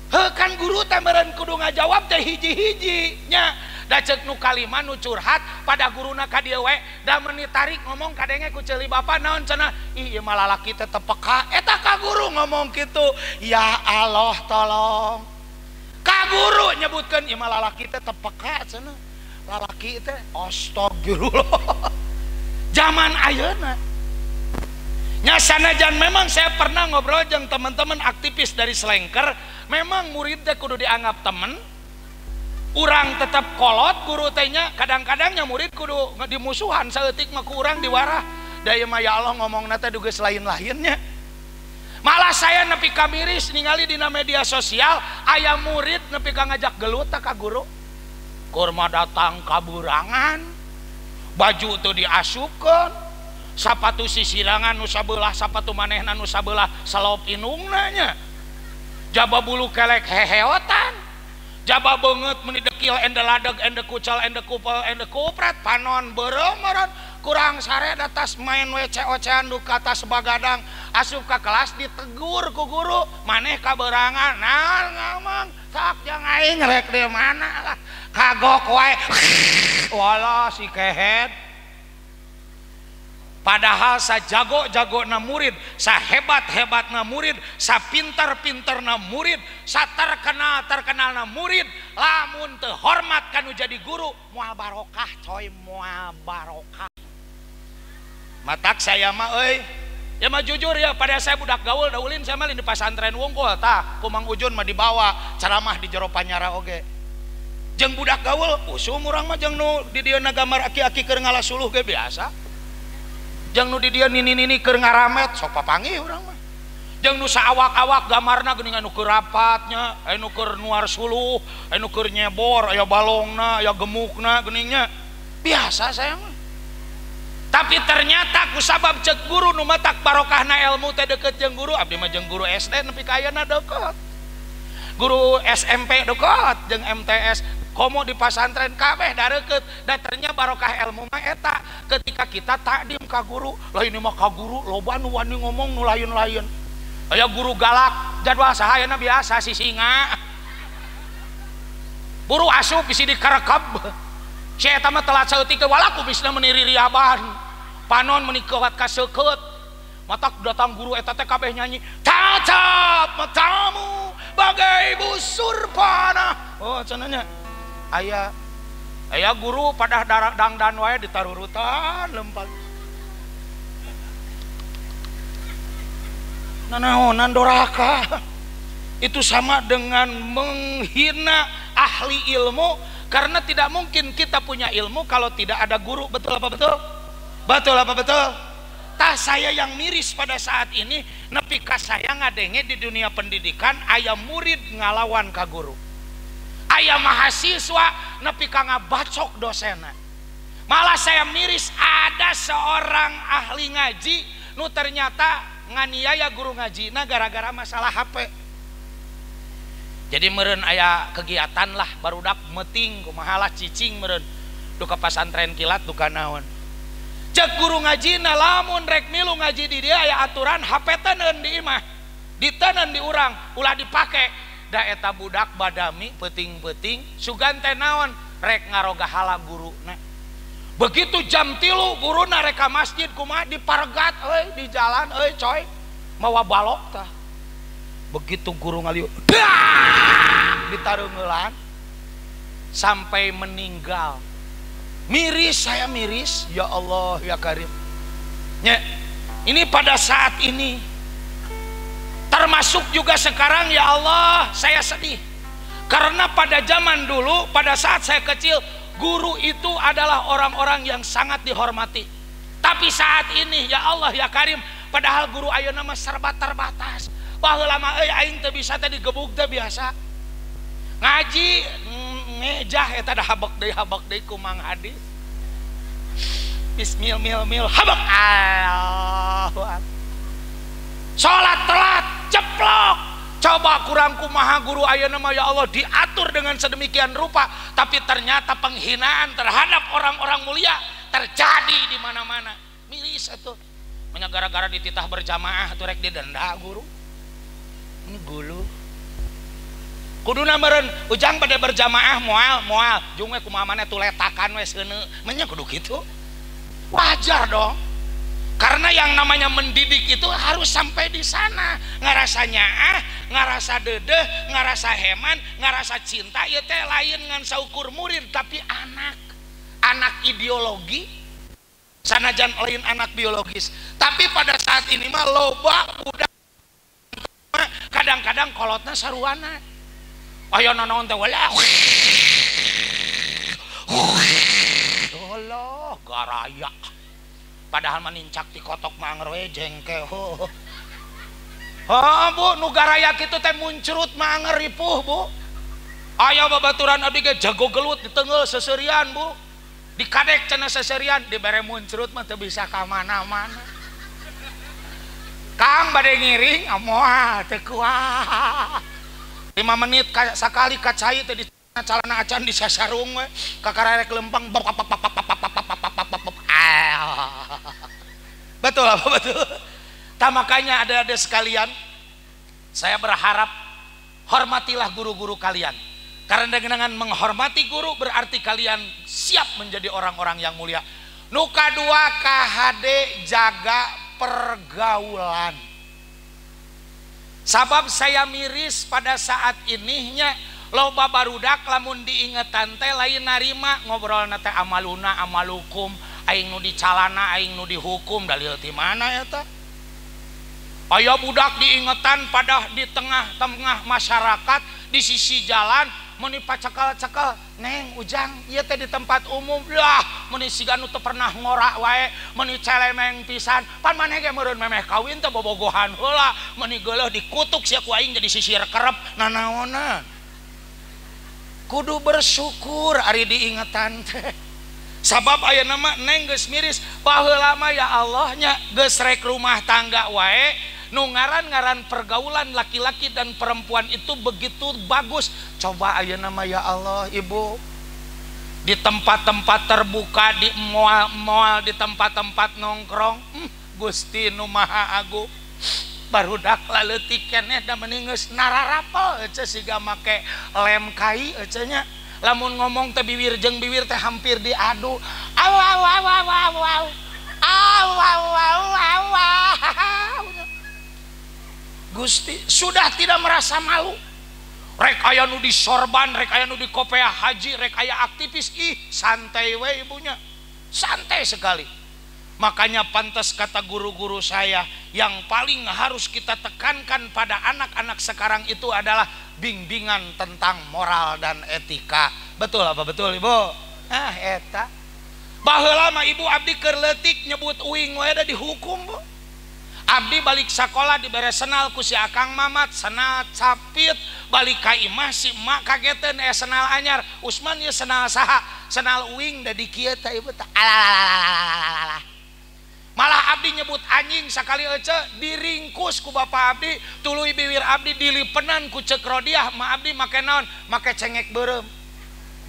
Speaker 1: Heuh kan guru teh meureun kudu ngajawab teh hiji-hiji nya da ceuk nu kalima nu curhat pada guruna ka dieu we da meuni tarik ngomong kadenge ku ceuli bapak naon cenah ih ieu mah lalaki teh teu peka eta ka guru ngomong kitu ya Allah tolong ka guru nyebutkeun ieu mah lalaki teh teu peka cenah lalaki teh astagfirullah. Zaman ayeuna nya sanajan memang saya pernah ngobrol jeung teman-teman aktivis dari Selengker, memang murid teh kudu dianggap temen. Urang tetap kolot guru tehnya kadang-kadangnya murid kudu dimusuhan saeutik mah ku urang diwarah da ieu mah ya Allah ngomongna teh geus lain-lainnya. Malah saya nepi ka miris ningali dina media sosial aya murid nepi ka ngajak gelut ka guru. Kurma datang kaburangan, baju teu diasupkeun, sapatu sisirangan nu sabelah sapatu manehna nu sabelah selop indungna nya. Jaba bulu kelek heheotan. Jaba beungeut meuni dekil ende ladeg ende kucal ende kupel ende kupret panon beureum meureun kurang sare atas main WC ocean du ka atas bagadang asup ka kelas ditegur ku guru maneh kaberangan nah ngomong sok jeung aing rek di mana lah kagok wae walah si kehed. Padahal sajago-jagona murid, sahebat-hebatna murid, sapintar-pintarna murid, saterkenal-terkenalna murid, lamun teu hormat kanu jadi guru, moal barokah coy, moal barokah. Matak saya mah euy, ya mah jujur ya, pada saya budak gaul daulin saya mah di pasantren wungkul tah, ku Mang Ujun mah dibawa ceramah di jero panyara oge. Jeung budak gaul, usum urang mah jeung nu di dieu gambar aki-aki keur ngalasuluh ge biasa. Jeung nu di dieu nini-nini keur ngaramet sok papanggih urang mah. Jeung nu saawak-awak gambarna geuning anu keur rapatnya, anu keur nuar suluh, anu keur nyebor, aya balongna, aya gemukna geuningnya. Biasa saya mah. Tapi ternyata ku sabab cek guru nu matak barokahna ilmu teh deukeut jeung guru, abdi mah jeung guru SD nepi ka ayeuna deukeut. Guru SMP deukeut jeung MTS.
Speaker 2: Komo di pasantren kabeh dareukeut, da ternyata barokah ilmu mah eta ketika kita takdim ka guru. Lah ini mah ka guru loba nu wani ngomong nu lain-lain. Aya guru galak, jadwal sahayana biasa si singa. Buru asup bisi dikarekeb. Si eta mah telat saeutik walaku bisna meuni ririaban. Panon meuni keuat ka seukeut. Matak datang guru eta teh kabeh nyanyi, tatap matamu bagai busur panah. Oh cenah nya. Aya aya guru padah dangdan wae ditarurutan lempang. Nanaonan doraka. Itu sama dengan menghina ahli ilmu, karena tidak mungkin kita punya ilmu kalau tidak ada guru. Betul apa betul? Betul apa betul? Tah saya yang miris pada saat ini, nepi ka saya ngadenge di dunia pendidikan aya murid ngalawan ka guru, aya mahasiswa nepi ka ngabacok dosena. Malah saya miris ada seorang ahli ngaji nu ternyata nganiaya guru ngaji nah gara-gara masalah HP. Jadi meureun aya kegiatan lah barudak meting kumaha lah cicing meureun duka pasantren kilat duka naon. Cek guru ngajina lamun rek milu ngaji di dia aya aturan HP teuneun di imah, diteunun di urang ulah dipake. Da eta budak badami peuting-peuting sugan teh naon rek ngarogahala guruna. Begitu jam 3 guruna rek ka masjid kumaha dipargat euy di jalan euy coy mawa balok tah. Begitu guru ngalieu ditareungelan sampai meninggal. Miris, saya miris, ya Allah ya Karim. Nye, ini pada saat ini termasuk juga sekarang ya Allah saya sedih. Karena pada zaman dulu, pada saat saya kecil, guru itu adalah orang-orang yang sangat dihormati. Tapi saat ini ya Allah ya Karim, padahal guru ayeuna mah serba terbatas. Baheula mah euy aing teu bisa teh digebug teh biasa. Ngaji ngejah eta da habek deui ku Mang Hadis. Bismil mil mil habek. Allahu akbar. Salat telat ceplok. Coba kurang kumaha guru ayeuna mah ya Allah diatur dengan sedemikian rupa, tapi ternyata penghinaan terhadap orang-orang mulia terjadi di mana-mana. Miris atuh. Menya gara-gara dititah berjamaah atuh rek didenda guru. Ini gulu. Kuduna meureun ujang pada berjamaah moal moal jung we kumaha maneh tuletakan we seuneu. Menya kudu kitu. Wajar dong. Karena yang namanya mendidik itu harus sampai di sana. Ngarasa nyaah, ngarasa dedeh, ngarasa heman, ngarasa cinta ieu teh lain ngan saukur murid tapi anak. Anak ideologi sanajan lain anak biologis. Tapi pada saat ini mah loba budak kadang-kadang kolotna saruana. Aya nanaon teh wala. Allah garaya. Padahal menincak ti kotok mah anger we jengke. Oh Bu, nu garaya kitu teh muncrut mah anger ripuh Bu. Aya babaturan abdi ge jago gelut ditengeul seuseurian Bu. Dikadek cenah seuseurian dibere muncrut mah teu bisa ka mana-mana. Kang bade ngiring moal teu kuat. 5 menit sakali ka cai teh di calana acan di sasarung we kakararek lempang. Betul apa betul? Tak makanya ada-ada sekalian, saya berharap hormatilah guru-guru kalian. Karena dengan menghormati guru berarti kalian siap menjadi orang-orang yang mulia. Nuka 2 KHD jaga pergaulan. Sabab saya miris pada saat ininya loba barudak lamun diingetan teh lain narima ngobrolna teh amaluna amalukum aing nu dicalana aing nu dihukum dalil ti mana eta. Aya budak diingetan pada di tengah-tengah masyarakat di sisi jalan meni pacakal-cakal neng ujang ieu teh di tempat umum lah meni siga nu teu pernah ngorak wae meni celemeng pisan pan maneh ge meureun memeh kawin teh bobogohan heula meni geuleuh dikutuk sia ku aing jadi sisir kerep nanaonan. Kudu bersyukur ari diingetan teh. Sabab ayeuna mah neng geus miris baheula mah ya Allah nya geus rek rumah tangga wae Nu ngaran-ngaran pergaulan laki-laki dan perempuan itu begitu bagus. Coba ayeuna mah ya Allah ibu, di tempat-tempat terbuka, di mall-mall, di tempat-tempat nongkrong, Gusti nu Maha Agung. Barudak laleutik keneh da meni geus nararapel ece siga make lem kai ece nya. Lamun ngomong teh biwir jeung biwir teh hampir diadu. Aw aw aw aw aw aw. Aw aw aw aw aw. Gusti sudah tidak merasa malu. Rek aya nu disorban, rek aya nu dikopea haji, rek aya aktivis, ih santai we ibunya. Santai sekali. Makanya pantas kata guru-guru saya, yang paling harus kita tekankan pada anak-anak sekarang itu adalah bimbingan tentang moral dan etika. Betul apa betul ibu? Ah eta. Baheula mah ibu abdi keur leutik nyebut uing we da dihukum bu. Abdi balik sakola dibere senal ku si Akang Mamat, senal capit, balik ka imah si emak kageteun senal anyar. Usman ieu senal saha? Senal uing da di kieu teh ibu teh. Alalalalala. Malah abdi nyebut anjing sakali ece diringkus ku bapak abdi, tuluy biwir abdi dilipenan ku Cek Rodiah, ma abdi make naon? Make cengek beureum.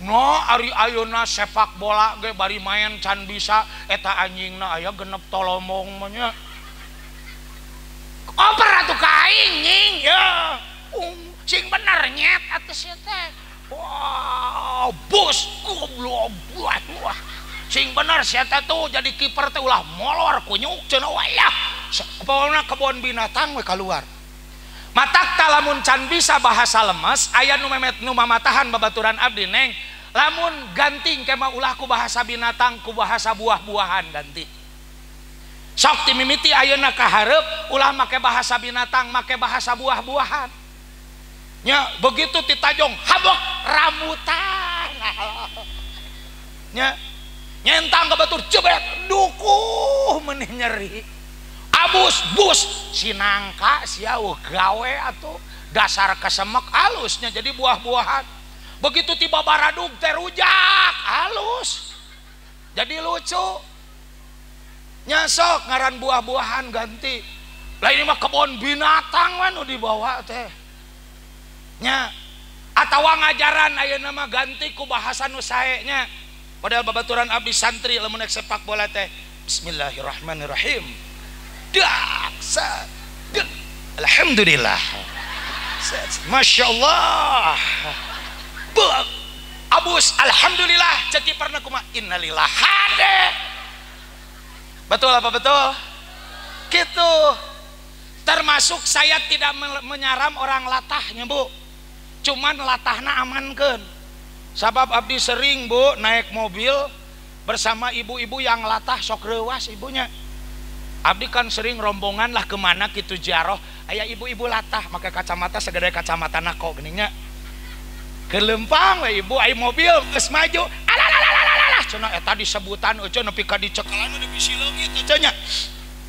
Speaker 2: No ari ayeuna sepak bola ge bari main can bisa eta anjingna aya genep tolomong mah nya. Oper atuh ka aing nying ya. Sing bener nyet atuh sia teh. Wah, bos goblok wah. Sing bener sia teh tuh jadi kiper teh ulah molor kunyuk cenah wayah. Pokona kebon binatang we kaluar. Matak lamun can bisa bahasa lemes aya nu memet nu mamatahan babaturan abdi neng. Lamun ganting kema ulah ku bahasa binatang ku bahasa buah-buahan ganti. Sok timimiti ayeuna ka hareup ulah make bahasa binatang make bahasa buah-buahan. Nya begitu titajong habok rambutan. Nya nyentang ke batur jebret dukuh menih nyeri. Abus bus sinangka sia gawe atuh dasar kesemek alusnya jadi buah-buahan. Begitu tiba baradug teh rujak halus. Jadi lucu. Nyasok ngaran buah-buahan ganti. Lah ini mah kebon binatang mah nu dibawa teh. Nya atawa ngajaran ayeuna mah ganti ku bahasa nu sae nya. Padahal babaturan abdi santri lamun rek sepak bola teh bismillahirrahmanirrahim. Dak sa dak. Alhamdulillah. Masya Allah. Abus alhamdulillah cek kiperna kumaha innalillah hade. Betul apa betul? Gitu. Termasuk saya tidak menyaram orang latahnya bu. Cuman latahna amankeun. Sabab abdi sering bu naik mobil bersama ibu-ibu yang latah sok reuas ibunya. Abdi kan sering rombongan lah kemana gitu ziarah. Aya ibu-ibu latah make kacamata segede kacamata nako geningnya. Kelempang we ibu aya mobil geus maju. Alalalalala cenah eta disebutan euceun nepi ka dicekalan udah bisi leungit euceun nya.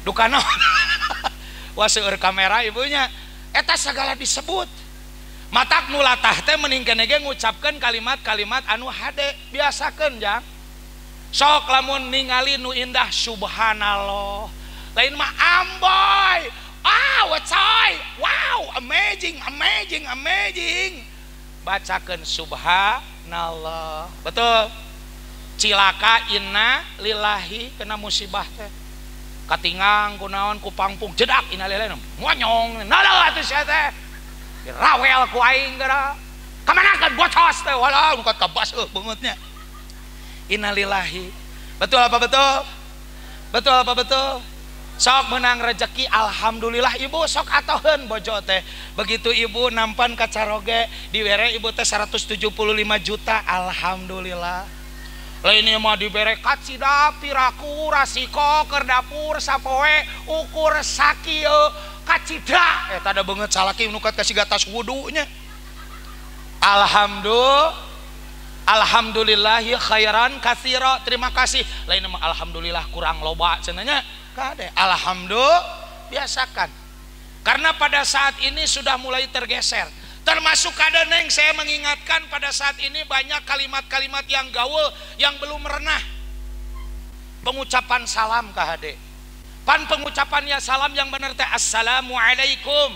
Speaker 2: Duka naon. Wah seueur kamera ibunya. Eta sagala disebut. Matak nu latah teh mending keneh ge ngucapkeun kalimat-kalimat anu hade, biasakeun jang. Sok lamun ningali nu indah subhanallah. Lain mah amboy. Ah, coy. Wow, amazing, amazing, amazing. Bacakeun subhanallah. Betul. Cilaka inna lillahi kena musibah teh. Katingang kunaon ku pangpung jedak inna lillahi monyong. Nala atuh sia teh. Dirawel ku aing geura. Kamana kan bocos teh walah nu kabas beungeutnya. Innalillahi. Betul apa betul? Betul apa betul? Sok menang rezeki alhamdulillah ibu sok atoheun bojo teh. Begitu ibu nampan kacaroge diwere ibu teh 175 juta alhamdulillah. Lain ieu mah dibere kacida piraku rasiko keur dapur sapoe ukur sakieu kacida eta da beungeut salaki nu kat kasiga tas wudunya. Alhamdulillah. Alhamdulillahi khairan katsira. Terima kasih. Lain mah alhamdulillah kurang loba cenah nya. Kade alhamdulillah biasakan. Karena pada saat ini sudah mulai tergeser. Termasuk kada neng saya mengingatkan pada saat ini banyak kalimat-kalimat yang gaul yang belum merenah. Pengucapan salam ka hade. Pan pengucapannya salam yang bener teh assalamualaikum.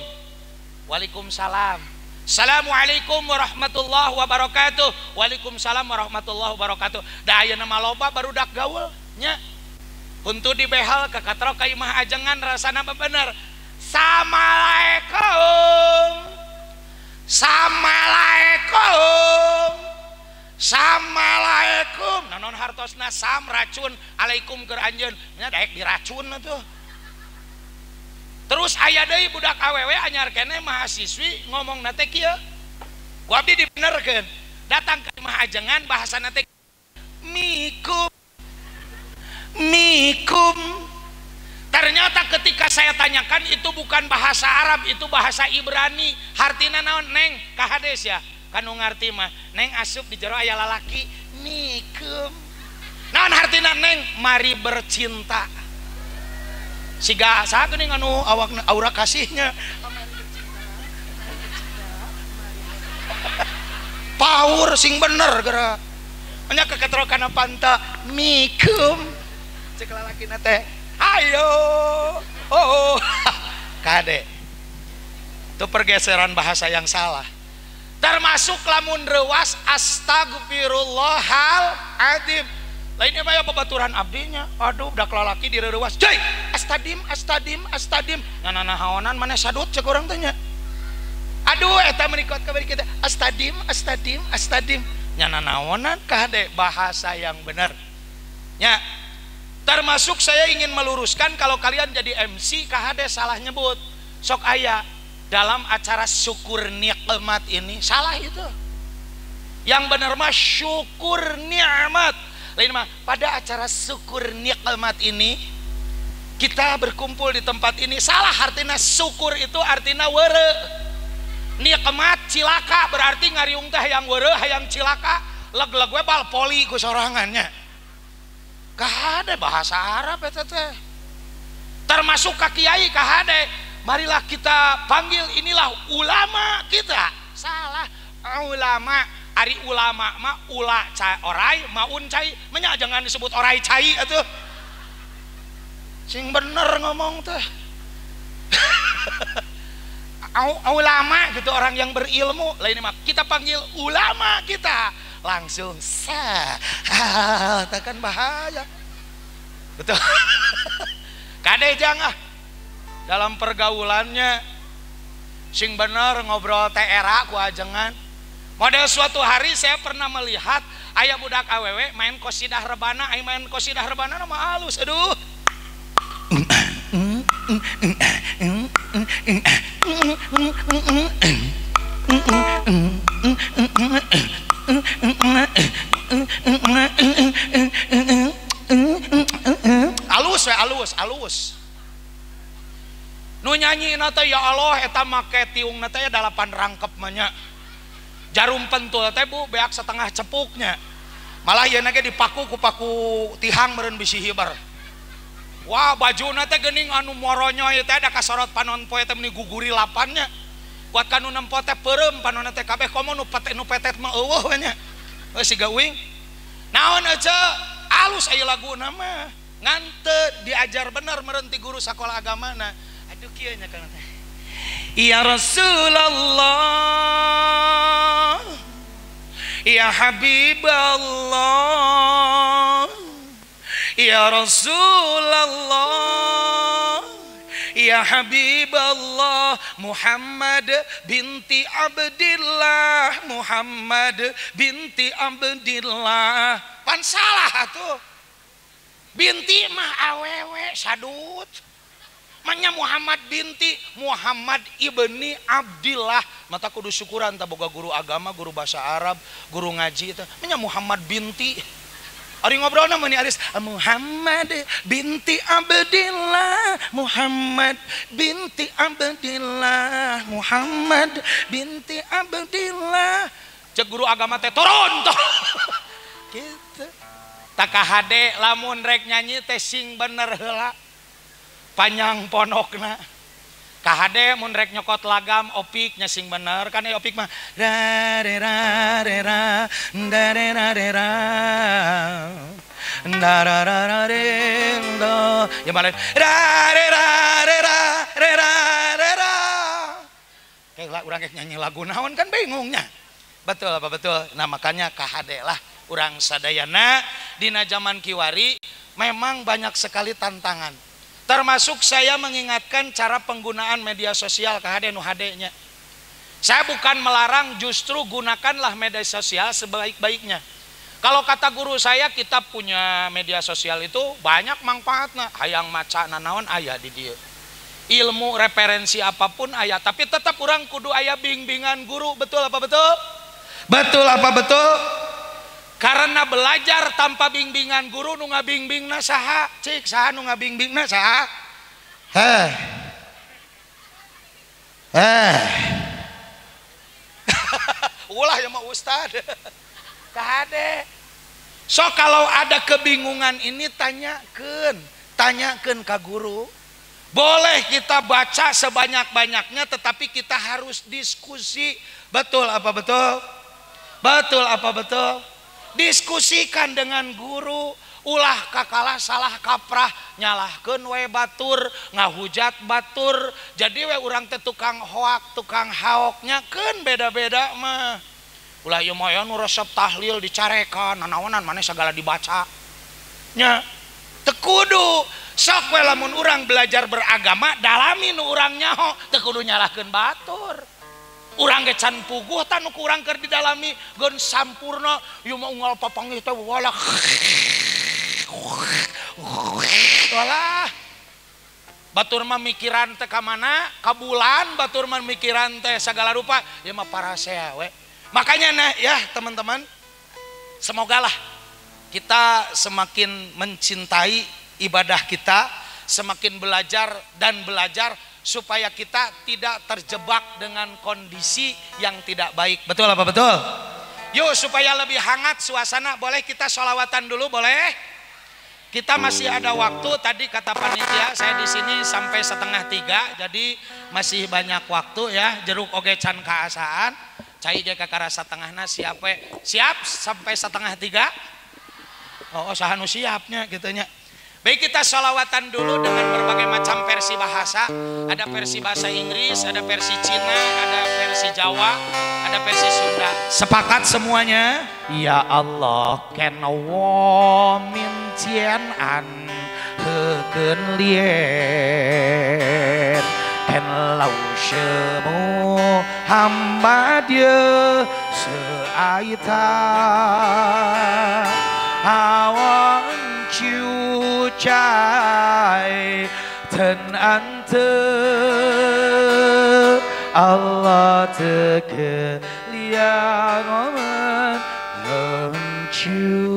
Speaker 2: Waalaikumsalam. Assalamualaikum warahmatullahi wabarakatuh. Waalaikumsalam warahmatullahi wabarakatuh. Da ayeuna mah loba barudak gaul nya. Huntu dibehal kakatrok ka imah ajengan rasana bener. Assalamualaikum. Assalamualaikum. Assalamualaikum. Nanon hartosna sam racun alaikum keur anjeun. Nya daek diracun atuh. Terus aya deui budak awewe anyar keneh mahasiswi ngomongna teh kieu. Ku abdi dibenerkeun. Datang ka imah ajengan bahasana teh mikum. Mikum. Ternyata ketika saya tanyakan itu bukan bahasa Arab, itu bahasa Ibrani. Hartina naon neng kahades ya? Kanu ngarti mah neng asup di jero aya lalaki mikum. Naon hartina neng? Mari bercinta. Siga saha geuning anu awakna aura kasihnya. Power sing bener geura. Nya keketro kana panta mikum. Cek lalakina teh ayo. Oh. Kade. Itu pergeseran bahasa yang salah. Termasuk lamun reuas astagfirullahal azim. Lainnya mah ya babaturan abdinya. Aduh budak lalaki direuwas. Jai, astadim astadim astadim. Ngananahaonan maneh sadut cek urang teh nya. Aduh eta menikot ka kita astadim astadim astadim. Nyananaonan kade bahasa yang benar. Nya. Termasuk saya ingin meluruskan kalau kalian jadi MC kahade salah nyebut. Sok aya dalam acara syukur nikmat ini salah itu. Yang benar mah syukur nikmat. Lain mah pada acara syukur nikmat ini kita berkumpul di tempat ini salah. Artinya syukur itu artinya were. Nikmat cilaka berarti ngariung teh hayang were hayang cilaka leg-leg we bal poli ku sorangannya. Kahade bahasa Arab eta teh. Termasuk ka kiai kahade, marilah kita panggil inilah ulama kita. Salah, ulama ari ulama mah ula cai orai maun cai, menya jangan disebut orai cai atuh. Sing bener ngomong teh. Ulama gitu orang yang berilmu, lain mah kita panggil ulama kita. Langsung sah, kan bahaya. Betul. Kade jangan dalam pergaulannya sing bener ngobrol teh era ku ajengan. Model suatu hari saya pernah melihat aya budak awewe main kosidah rebana, aya main kosidah rebana mah halus. Aduh. Alus we alus alus. Nu nyanyi na teh ya Allah eta make tiungna teh 8 rangkep mah nya. Jarum pentul teh bu beak setengah cepuknya. Malah yeuna ge dipaku ku paku tihang meureun bisi hiber. Wah bajuna teh geuning anu moronyoy teh da kasorot panon poe teh meuni guguri lapannya. Kuat kanu nempo teh peureum panonna teh kabeh komo nu petet nu petet mah eueuh we nya. Heuh siga uing. Naon ece alus aya laguna mah. Ngan teu diajar bener meureun ti guru sakola agamana. Aduh kieu nya kana teh. Ya Rasulullah, ya Habiballah, ya Rasulullah, ya Habiballah, Muhammad binti Abdillah, Muhammad binti Abdillah. Pan salah atuh. Binti mah awewe sadut. Manya Muhammad binti Muhammad ibni Abdillah. Mata kudu syukuran tak boga guru agama, guru bahasa Arab, guru ngaji itu. Manya Muhammad binti. Ari ngobrolna mah aris Muhammad binti Abdillah, Muhammad binti Abdillah, Muhammad binti Abdillah. Cek guru agama teh turun toh. Gitu. Takahade lamun rek nyanyi teh sing bener heula. Panjang ponokna. Kahade mun rek nyokot lagam opik nya sing bener kan opik mah ra re ra re ra da re ra re ra da ra ra ra re
Speaker 1: do ya malah ra re ra re ra re ra re ra. Kayak urang nyanyi lagu naon kan bingungnya. Betul apa betul? Nah makanya kahade lah urang sadayana dina zaman kiwari memang banyak sekali tantangan. Termasuk saya mengingatkan cara penggunaan media sosial kahade nu hade-nya. Saya bukan melarang, justru gunakanlah media sosial sebaik-baiknya. Kalau kata guru saya, kita punya media sosial itu banyak manfaatnya. Hayang maca nanaon aya di dieu. Ilmu referensi apapun aya, tapi tetap urang kudu aya bimbingan guru, betul apa betul? Betul apa betul? Karena belajar tanpa bimbingan guru nu ngabingbingna saha? Cik, saha nu ngabingbingna saha? Heh. Heh. Ulah ya mah ustad. Kahade. So kalau ada kebingungan ini tanyakeun, tanyakeun ka guru. Boleh kita baca sebanyak-banyaknya tetapi kita harus diskusi. Betul apa betul? Betul apa betul? Diskusikan dengan guru, ulah kakalah salah kaprah, nyalahkeun we batur, ngahujat batur. Jadi we urang teh tukang hoak, tukang haoknya keun beda-beda mah. Ulah ieu mah nu resep tahlil dicarekan, nanaonan maneh sagala dibaca. Nya teu kudu. Sok we lamun urang belajar beragama dalami nu urang nyaho, teu kudu nyalahkeun batur. Urang ge can puguh tah nu ku urang keur didalami geun sampurna ieu mah unggal papanggih teh walah walah batur mah mikiran teh ka mana ka bulan, batur mah mikiran teh sagala rupa ieu mah parasea we. Makanya nah ya teman-teman, semogalah kita semakin mencintai ibadah kita, semakin belajar dan belajar supaya kita tidak terjebak dengan kondisi yang tidak baik. Betul apa betul? Yuk supaya lebih hangat suasana, boleh kita sholawatan dulu, boleh? Kita masih ada waktu, tadi kata panitia saya di sini sampai 2:30, jadi masih banyak waktu ya. Jeruk oge can kaasaan, cai ge kakara satengahna siap we. Siap sampai 2:30? Oh, saha nu siapnya gitunya. Baik, kita sholawatan dulu dengan berbagai macam versi bahasa. Ada versi bahasa Inggris, ada versi Cina, ada versi Jawa, ada versi Sunda. Sepakat semuanya? Ya Allah, ken wo min cian an heken lien ken lau shemu hamba dia seaita awan chiu chai ten ante Allah teke liang chiu.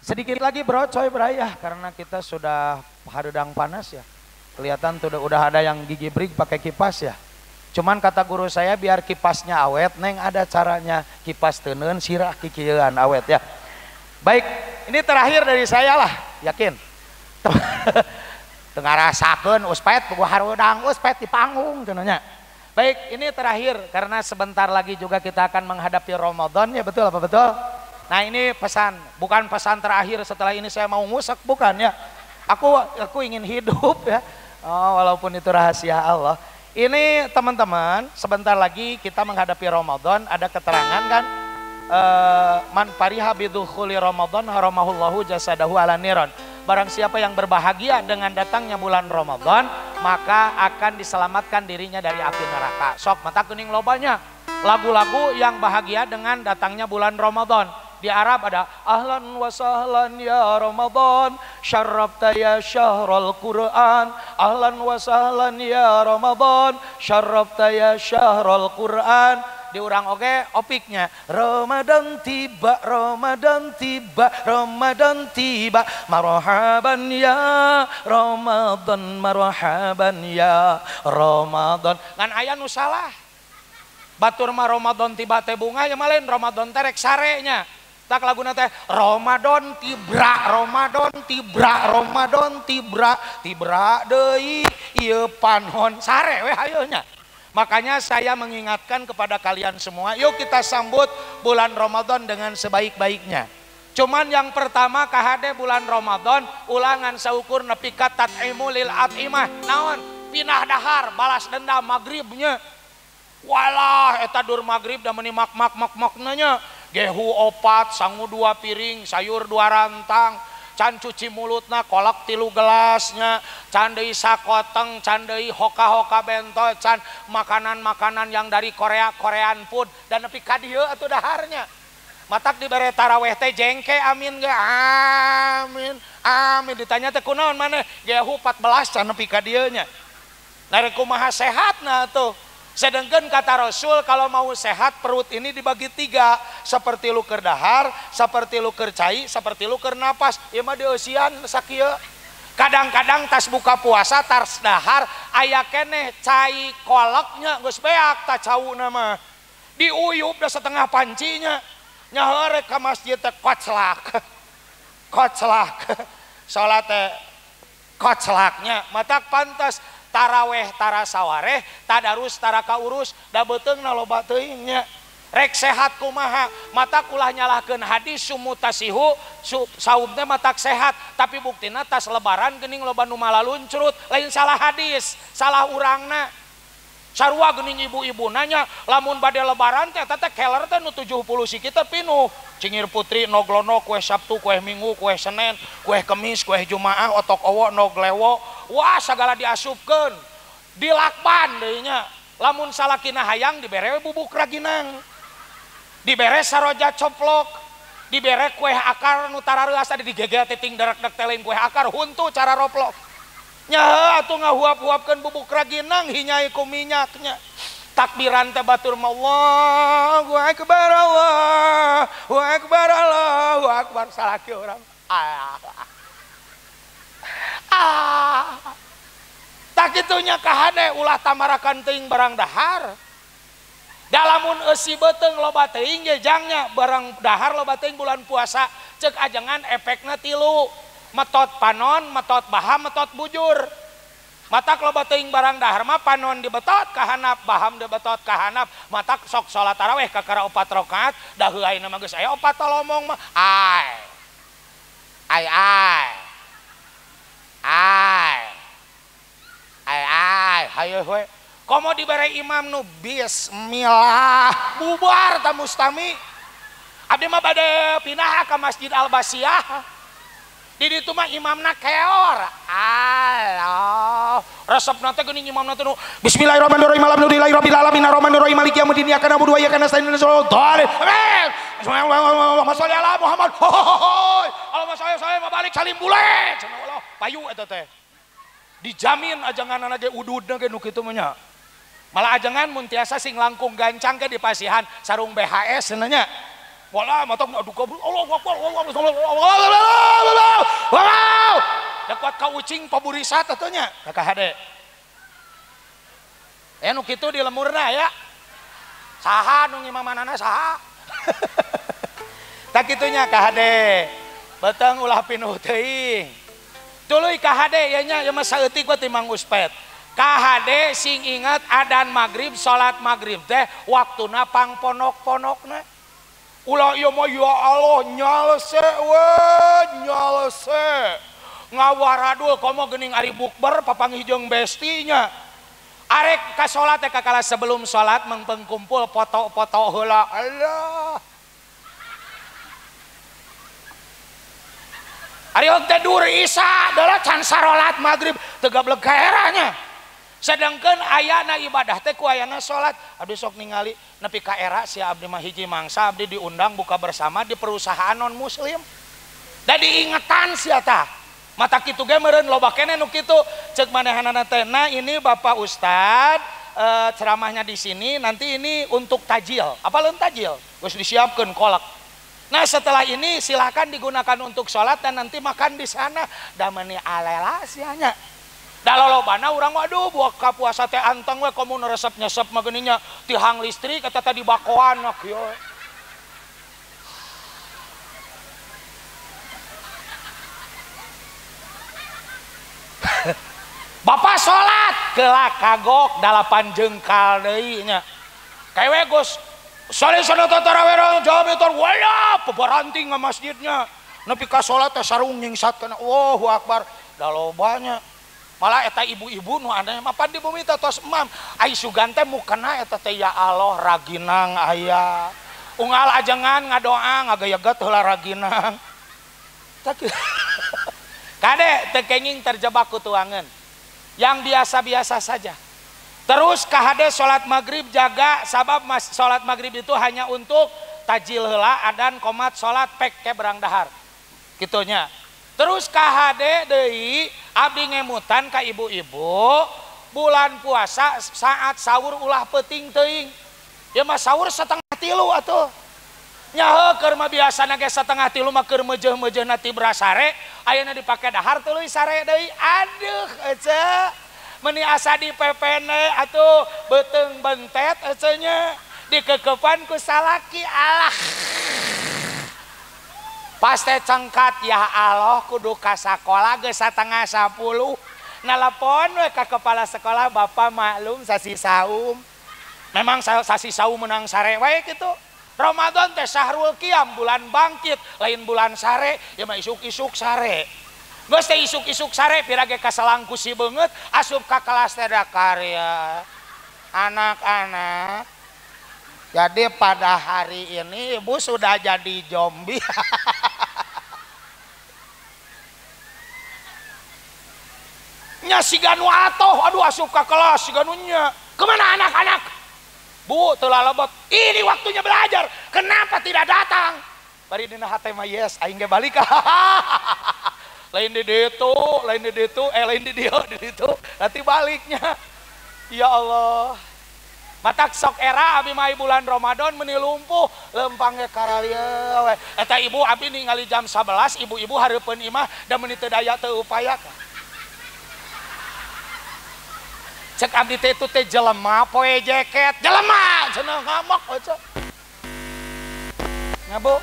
Speaker 1: Sedikit lagi bro, coy berayah karena kita sudah hadang panas ya. Kelihatan tuh udah ada yang gigi break pakai kipas ya. Cuman kata guru saya biar kipasnya awet, neng ada caranya, kipas teuneun sirah kikieuan awet ya. Baik, ini terakhir dari saya lah, yakin. Teu ngarasakeun uspet puguh harudang uspet di panggung cenah. Baik, ini terakhir karena sebentar lagi juga kita akan menghadapi Ramadan ya, betul apa betul? Nah, ini pesan, bukan pesan terakhir setelah ini saya mau ngusek, bukan ya. Aku ingin hidup ya. Oh, walaupun itu rahasia Allah. Ini teman-teman, sebentar lagi kita menghadapi Ramadan, ada keterangan kan? Man fariha bidukhuli Ramadan haramahullahu jasadahu ala niron. Barang siapa yang berbahagia dengan datangnya bulan Ramadan, maka akan diselamatkan dirinya dari api neraka. Sok mata kuning lobanya lagu-lagu yang bahagia dengan datangnya bulan Ramadan. Di Arab ada ahlan wa sahlan ya Ramadan, syarrafta ya syahrul Quran. Ahlan wa sahlan ya Ramadan, syarrafta ya syahrul Quran. Di urang oge opiknya Ramadan tiba, Ramadan tiba, Ramadan tiba, marhaban ya Ramadan, marhaban ya Ramadan. Ngan aya nu salah. Batur mah Ramadan tiba teh bunga ya malen Ramadan teh rek sarenya. Tak laguna teh Ramadan tibra, Ramadan tibra, Ramadan tibra, tibra deui ieu panon sare we hayoh nya. Makanya saya mengingatkan kepada kalian semua, yuk kita sambut bulan Ramadan dengan sebaik-baiknya.
Speaker 2: Cuman yang pertama kahade bulan Ramadan ulangan saukur nepi ka tat'imu lil atimah naon pinah dahar balas dendam magribnya. Walah eta dur magrib da meuni mak mak mak makna nya gehu 4 sangu 2 piring sayur 2 rantang can cuci mulutna kolak 3 gelasnya can deui sakoteng can deui hoka-hoka bento can makanan-makanan yang dari Korea Korean food dan nepi ka dieu atuh daharnya. Matak dibere taraweh teh jengke amin ge amin amin ditanya teh kunaon maneh gehu 14 can nepi ka dieu nya. Nah rek kumaha sehatna atuh. Sedangkan kata Rasul kalau mau sehat perut ini dibagi 3, seperti lu keur dahar, seperti lu keur cai, seperti lu keur napas. Ieu mah dieusian sakieu. Kadang-kadang tas buka puasa tas dahar aya keneh cai koleknya geus beak ta cauna mah. Diuyup da setengah pancinya. Nyaho rek ka masjid teh koclak. Koclak. Salat teh koclaknya matak pantas taraweh tara sawareh tadarus tara kaurus da beuteungna loba teuing nya. Rek sehat kumaha matak ulah nyalahkeun hadis sumutasihu saum teh matak sehat tapi buktina tas lebaran geuning loba nu malaluncrut lain salah hadis salah urangna. Sarua geuning ibu-ibu nanya lamun bade lebaran teh eta teh keler teh nu 70 siki teh pinuh cingir putri noglono kue Sabtu kue Minggu kue Senin kue Kemis kue Jumaah otok owo noglewo wah sagala diasupkeun dilakban deui nya. Lamun salakina hayang dibere bubuk raginang dibere saroja coplok dibere kue akar nu tarareuas tadi digegel titing derek-derek teh lain kue akar huntu cara roplok nya atuh ngahuap-huapkeun bubuk raginang hinyai ku minyaknya. Takbiran teh batur mah Allahu akbar Allahu akbar Allahu akbar salaki urang tak kitunya kahade ulah tamarakan teuing barang dahar. Da lamun eusi beuteung loba teuing ge jangnya barang dahar loba teuing bulan puasa ceuk ajengan efekna 3 metot panon, metot baham, metot bujur. Matak loba teuing barang dahar mah panon dibetot kahanap, baham dibetot kahanap. Matak sok salat taraweh kakara 4 rakaat, da heuaina mah geus aya 4 tolomong mah. Ai. Ai ai. Ai. Ai ai, hayo we. Komo dibere imam nu bismillah, bubar ta mustami. Abdi mah bade pindah ka Masjid Al-Basiah. Di ditu mah imamna keor. Allah. Resepna teh geuning imamna teh nu bismillahirrahmanirrahim alhamdulillahirabbil alamin arrahmanirrahim maliki yaumiddin iyyaka na'budu wa iyyaka nasta'in ihdinas siratal mustaqim. Allahumma sholli ala Muhammad. Allahumma sholli wa balik salim bule. Cenah Allah, payu eta teh. Dijamin ajenganana ge ududna ge nu kitu mah nya. Malah ajengan mun tiasa sing langkung gancang ke di pasihan sarung BHS cenah nya. Wala matak aduh kabur Allahu akbar Allahu akbar wow da kuat ka ucing paburisat atuh nya ka hade nu kitu di lemurna ya saha nu ngimamanana saha tak kitunya ka hade beuteung ulah pinuh teuing tuluy ka hade ieu nya ieu mah saeutik we ti Mang Uspet. Kahade sing inget adan magrib salat magrib teh waktuna pangponok-ponokna. Ulah ieu mah ya Allah nyalese we nyalese ngawaradul komo geuning ari bukber papanggih jeung bestinya arek ka salat teh kakala sebelum salat mengpeng kumpul foto-foto heula Allah ari teh dur isa adalah can sarolat magrib teu gableg ka eranya. Sedangkan ayana ibadah teh ku ayana salat abdi sok ningali nepi ka era si abdi mah hiji mangsa abdi diundang buka bersama di perusahaan non muslim da diingetan sia tah mata kitu ge meureun loba keneh nu kitu ceuk manehanana teh nah ini Bapak Ustad ceramahnya di sini nanti ini untuk tajil apa leun tajil geus disiapkeun kolak. Nah setelah ini silakan digunakan untuk salat dan nanti makan di sana da meuni alela sia nya. Da lolobana urang waduh buka puasa teh anteng we komo nu resep nyesep mah geuning nya tihang listrik eta tadi bakoan kieu. Bapak salat kelak kagok 8 jengkal deui nya. Kewe geus
Speaker 1: Sale sana tarawih jami tor wala pebaranting ka masjidnya. Nepi ka salat teh sarung nyingsat kana. Allahu akbar. Da lobanya. Malah eta ibu-ibu nu aneh mah pan di bumi teh tos emam. Ai sugan teh mukena eta teh ya Allah raginang aya. Unggal ajengan ngadoa ngagayeget heula raginang. Kade teu kenging terjebak ku tuangan. Yang biasa-biasa saja. Terus kahade salat maghrib jaga sabab salat maghrib itu hanya untuk tajil heula adan komat salat pek ke berang dahar. Kitunya. Terus kahade deui abdi ngemutan ka ibu-ibu bulan puasa saat sahur ulah peuting teuing. Ya mah sahur 2:30 atuh. Nyaho keur mah biasana ge 2:30 mah keur meujeuh-meujeuhna tibra sare, ayeuna dipake dahar tuluy sare deui. Aduh ece. Meni asa dipepene atuh beuteung bentet ece nya dikekepan ku salaki alah. Pas teh cengkat ya Allah kudu ka sakola geus 9:30. Nalepon we ka kepala sekolah bapak maklum sasi saum. Memang sasi saum menang sare wae kitu. Ramadan teh syahrul qiyam bulan bangkit lain bulan sare ya mah isuk-isuk sare. Geus teh isuk-isuk sare pirage kaselangku si beungeut asup ka kelas teh da karya. Anak-anak jadi pada hari ini ibu sudah jadi zombie. Nya siga nu atoh aduh asup ka kelas siga nu nya. Kemana anak-anak? Bu, telah lebot. Ini waktunya belajar. Kenapa tidak datang? Bari dina hate mah yes, aing ge balik. Lain di ditu, lain di ditu, lain di dieu, di ditu. Nanti baliknya. Ya Allah. Matak sok era abi mah bulan Ramadan meuni lumpuh, lempang ge karalieu we. Eta ibu abi ningali jam 11, ibu-ibu hareupeun imah da meuni teu daya teu upaya. Cek abdi teh itu teh jelema poe jaket jelema cenah ngamok aja ngabu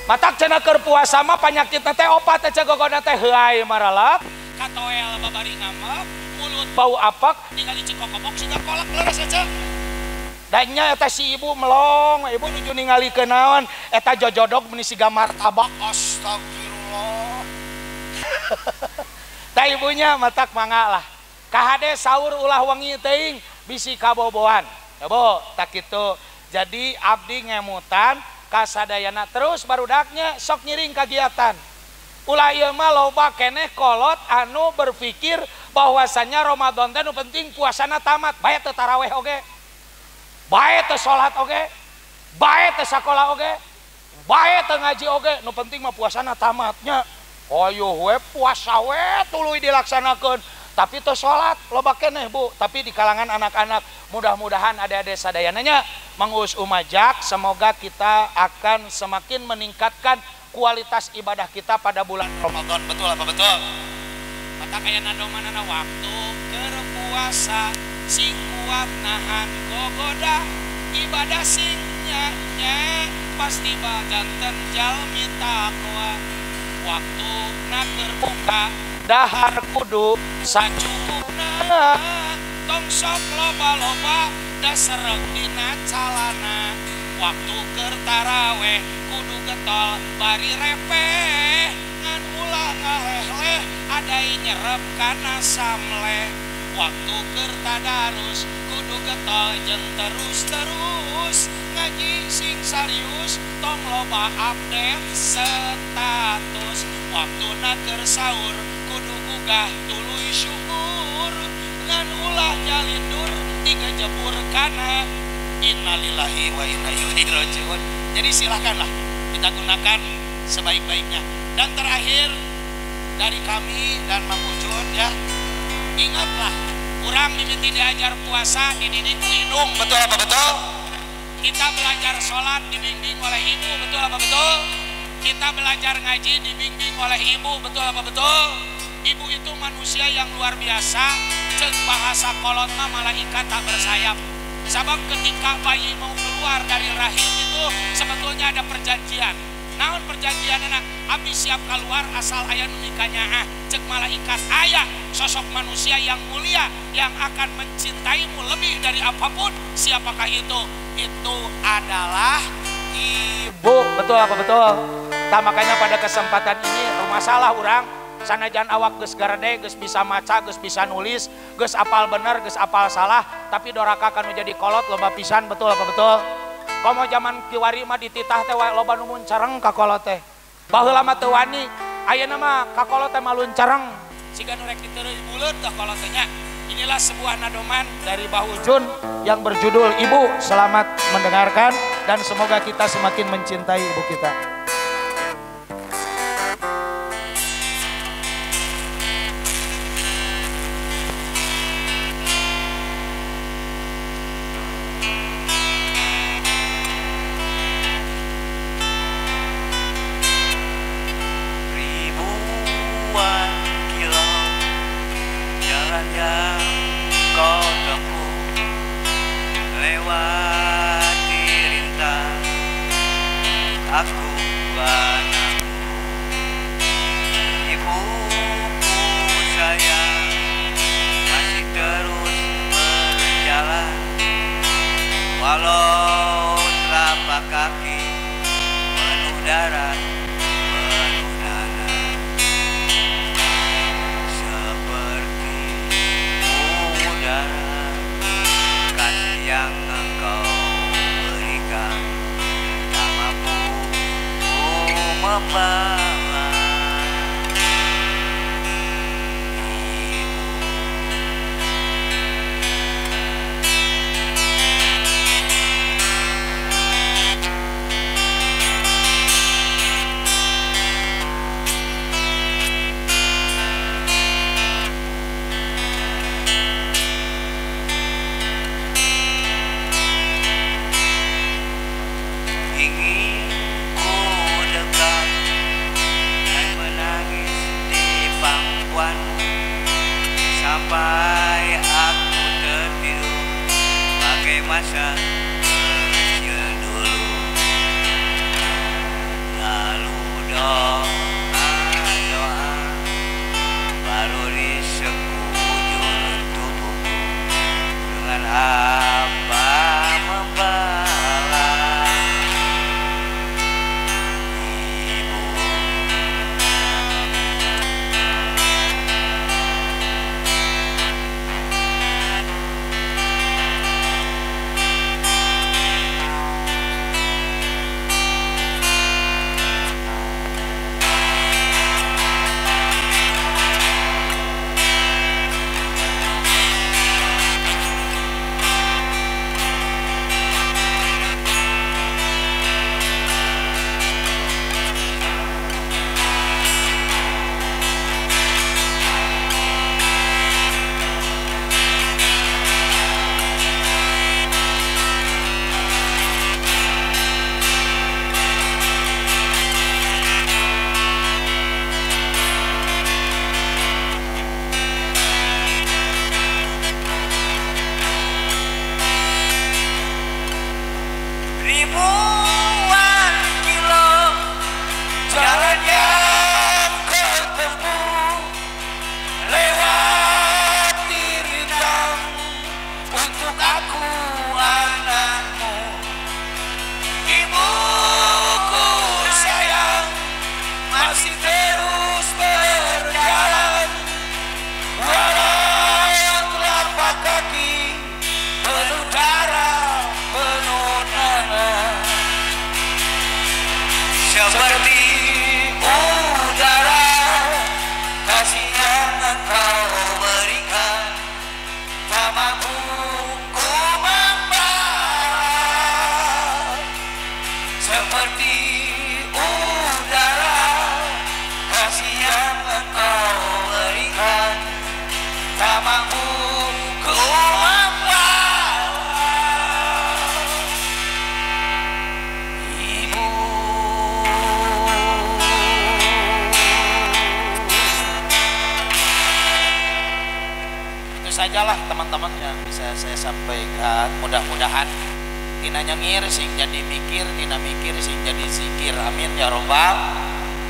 Speaker 1: matak cenah keur puasa mah panyakitna teh opat teh cegogona teh heuay maralak katoel babari ngamok mulut bau apak ningali cikokobok siga kolak leres aja da nya eta si ibu melong ibu nuju ningali kenaon eta jojodog meuni siga martabak astagfirullah. Ta ibunya matak mangga lah kahade sahur ulah wangi teuing bisi kaboboan. Ya Bu, tak kitu. Jadi abdi ngemutan kasadayana terus barudaknya sok ngiring kagiatan. Ulah ieu mah loba keneh kolot anu berpikir bahwasannya Ramadan teh nu penting puasana tamat, bae teu taraweh oge. Bae teu salat oge. Bae teu sakola oge. Bae teu ngaji oge, nu penting mah puasana tamatnya. Hoyuh we puasa we tuluy dilaksanakeun. Tapi teu salat loba keneh Bu, tapi di kalangan anak-anak mudah-mudahan adik-adik sadayananya Mang Uus Umajak, semoga kita akan semakin meningkatkan kualitas ibadah kita pada bulan Ramadan. Betul apa betul? Mata kaya nadomanana waktu keur puasa sing kuat nahan gogoda ibadah sing nya pasti bajanten jalmi takwa waktu na keur buka dahar kudu sacukupna tong sok loba-loba dasareng dina calana waktu keur taraweh kudu getol bari repeh ngan ulah ngaleh-leh adai nyerep kana samleh waktu keur tadarus kudu getol jeung terus-terus ngaji sing serius tong loba update status waktu na keur sahur kudu gugah tuluy syukur ngan ulah nyalindur tiga jebur kana innalillahi wa inna ilaihi rajiun. Jadi silakanlah kita gunakan sebaik-baiknya. Dan terakhir dari kami dan Mang Ucun ya, ingatlah urang mimiti diajar puasa dididik ku indung, betul apa betul? Kita belajar sholat dibimbing oleh ibu, betul apa betul? Kita belajar ngaji dibimbing oleh ibu, betul apa betul? Ibu itu manusia yang luar biasa, cek bahasa kolot mah malaikat tak bersayap. Sebab ketika bayi mau keluar dari rahim itu sebetulnya ada perjanjian. Naon perjanjian anak? Abdi siap keluar asal ayah nu mikanyaah. Cek malaikat ayah sosok manusia yang mulia yang akan mencintaimu lebih dari apapun. Siapakah itu?
Speaker 2: itu adalah ibu. Betul apa betul? Nah, makanya pada kesempatan ini rumah salah urang sanajan awak geus garede, geus bisa maca, geus bisa nulis, geus apal bener, geus apal salah, tapi doraka kanu jadi kolot loba pisan. Betul apa betul? Komo zaman kiwari mah dititah teh loba nu muncareng ka kolot teh. Baheula mah teu wani, ayeuna mah ka kolot teh maluncareng. Siga nu rek diteureuy buleut tah kolot teh nya. Inilah sebuah nadoman dari Bah Ujun yang berjudul Ibu. Selamat mendengarkan dan semoga kita semakin mencintai ibu kita.
Speaker 3: Walau telapak kaki penuh darah, penuh nanah, seperti udara kasih yang engkau berikan tak mampu ku membalas. Ingin ku dekat dan menangis di pangkuanmu sampai aku tertidur bagai masa kecil dulu. Lalu doa-doa baru di sekujur tubuhku dengan apa membalas. Ribuan kilo jalan yang kau tempuh, lewati rintang untuk aku anakmu. Ibuku sayang masih terus berjalan, walau telapak kaki penuh darah, penuh nanah. Seperti udara kasih yang engkau berikan tak mampu ku membalas. Seperti udara kasih yang engkau berikan tak mampu ku membalas. Ibu.
Speaker 2: Itu sajalah teman-teman yang bisa saya sampaikan. Mudah-mudahan tina nyengir sing jadi mikir, tina mikir sing jadi zikir. Amin ya robbal.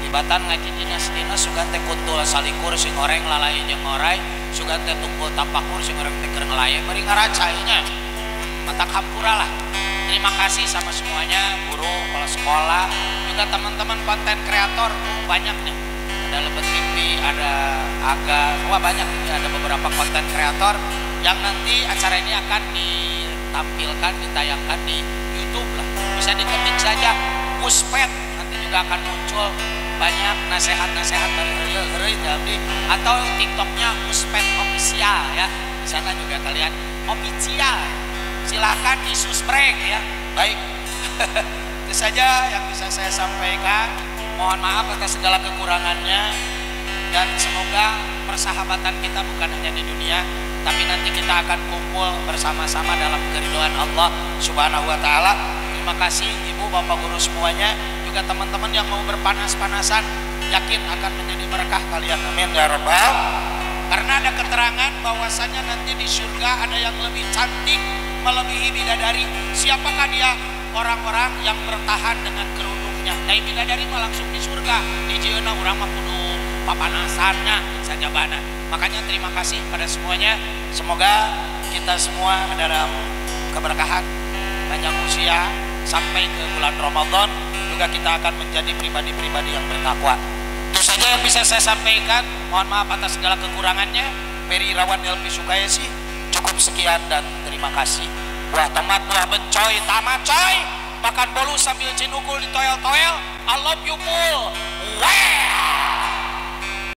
Speaker 2: Tibatan ngaji dinas-dinas sugan teh kuntul salikur sing oreng lalai jeung orai, sugan teh tungkul tapakur sing oreng teh keur ngelaye bari ngaracai nya. Mata hampura lah. Terima kasih sama semuanya, guru, kepala sekolah, juga teman-teman konten kreator banyak nih. Ada Lebet TV, ada Aga, wah banyak ini, ada beberapa konten kreator yang nanti acara ini akan ditampilkan, ditayangkan di YouTube lah. Bisa diketik saja Uspet, nanti juga akan muncul banyak nasihat-nasihat dari heureuy abdi, atau TikToknya Uspet Official ya. Di sana juga kalian official. Silahkan di subscribe ya. Baik. Itu saja yang bisa saya sampaikan. Mohon maaf atas segala kekurangannya, dan semoga persahabatan kita bukan hanya di dunia, tapi nanti kita akan kumpul bersama-sama dalam keridhaan Allah Subhanahu wa taala. Terima kasih Ibu, Bapak guru semuanya, juga teman-teman yang mau berpanas-panasan, yakin akan menjadi berkah kalian. Amin ya rabbal. Karena ada keterangan bahwasanya nanti di surga ada yang lebih cantik melebihi bidadari. Siapakah dia? Orang-orang yang bertahan dengan kerudungnya. Nah, bidadari mah langsung di surga. Di jieuna urang mah kudu papanasannya sajabana. Makanya terima kasih pada semuanya. Semoga kita semua dalam keberkahan, panjang usia sampai ke bulan Ramadan, juga kita akan menjadi pribadi-pribadi yang bertakwa. Itu saja yang bisa saya sampaikan. Mohon maaf atas segala kekurangannya. Ferry Irawan Elvi Sukaesih. Cukup sekian dan terima kasih. Buah tomat, buah bencoy, tamat coy. Makan bolu sambil cinukul di toel-toel. I love you full. Well.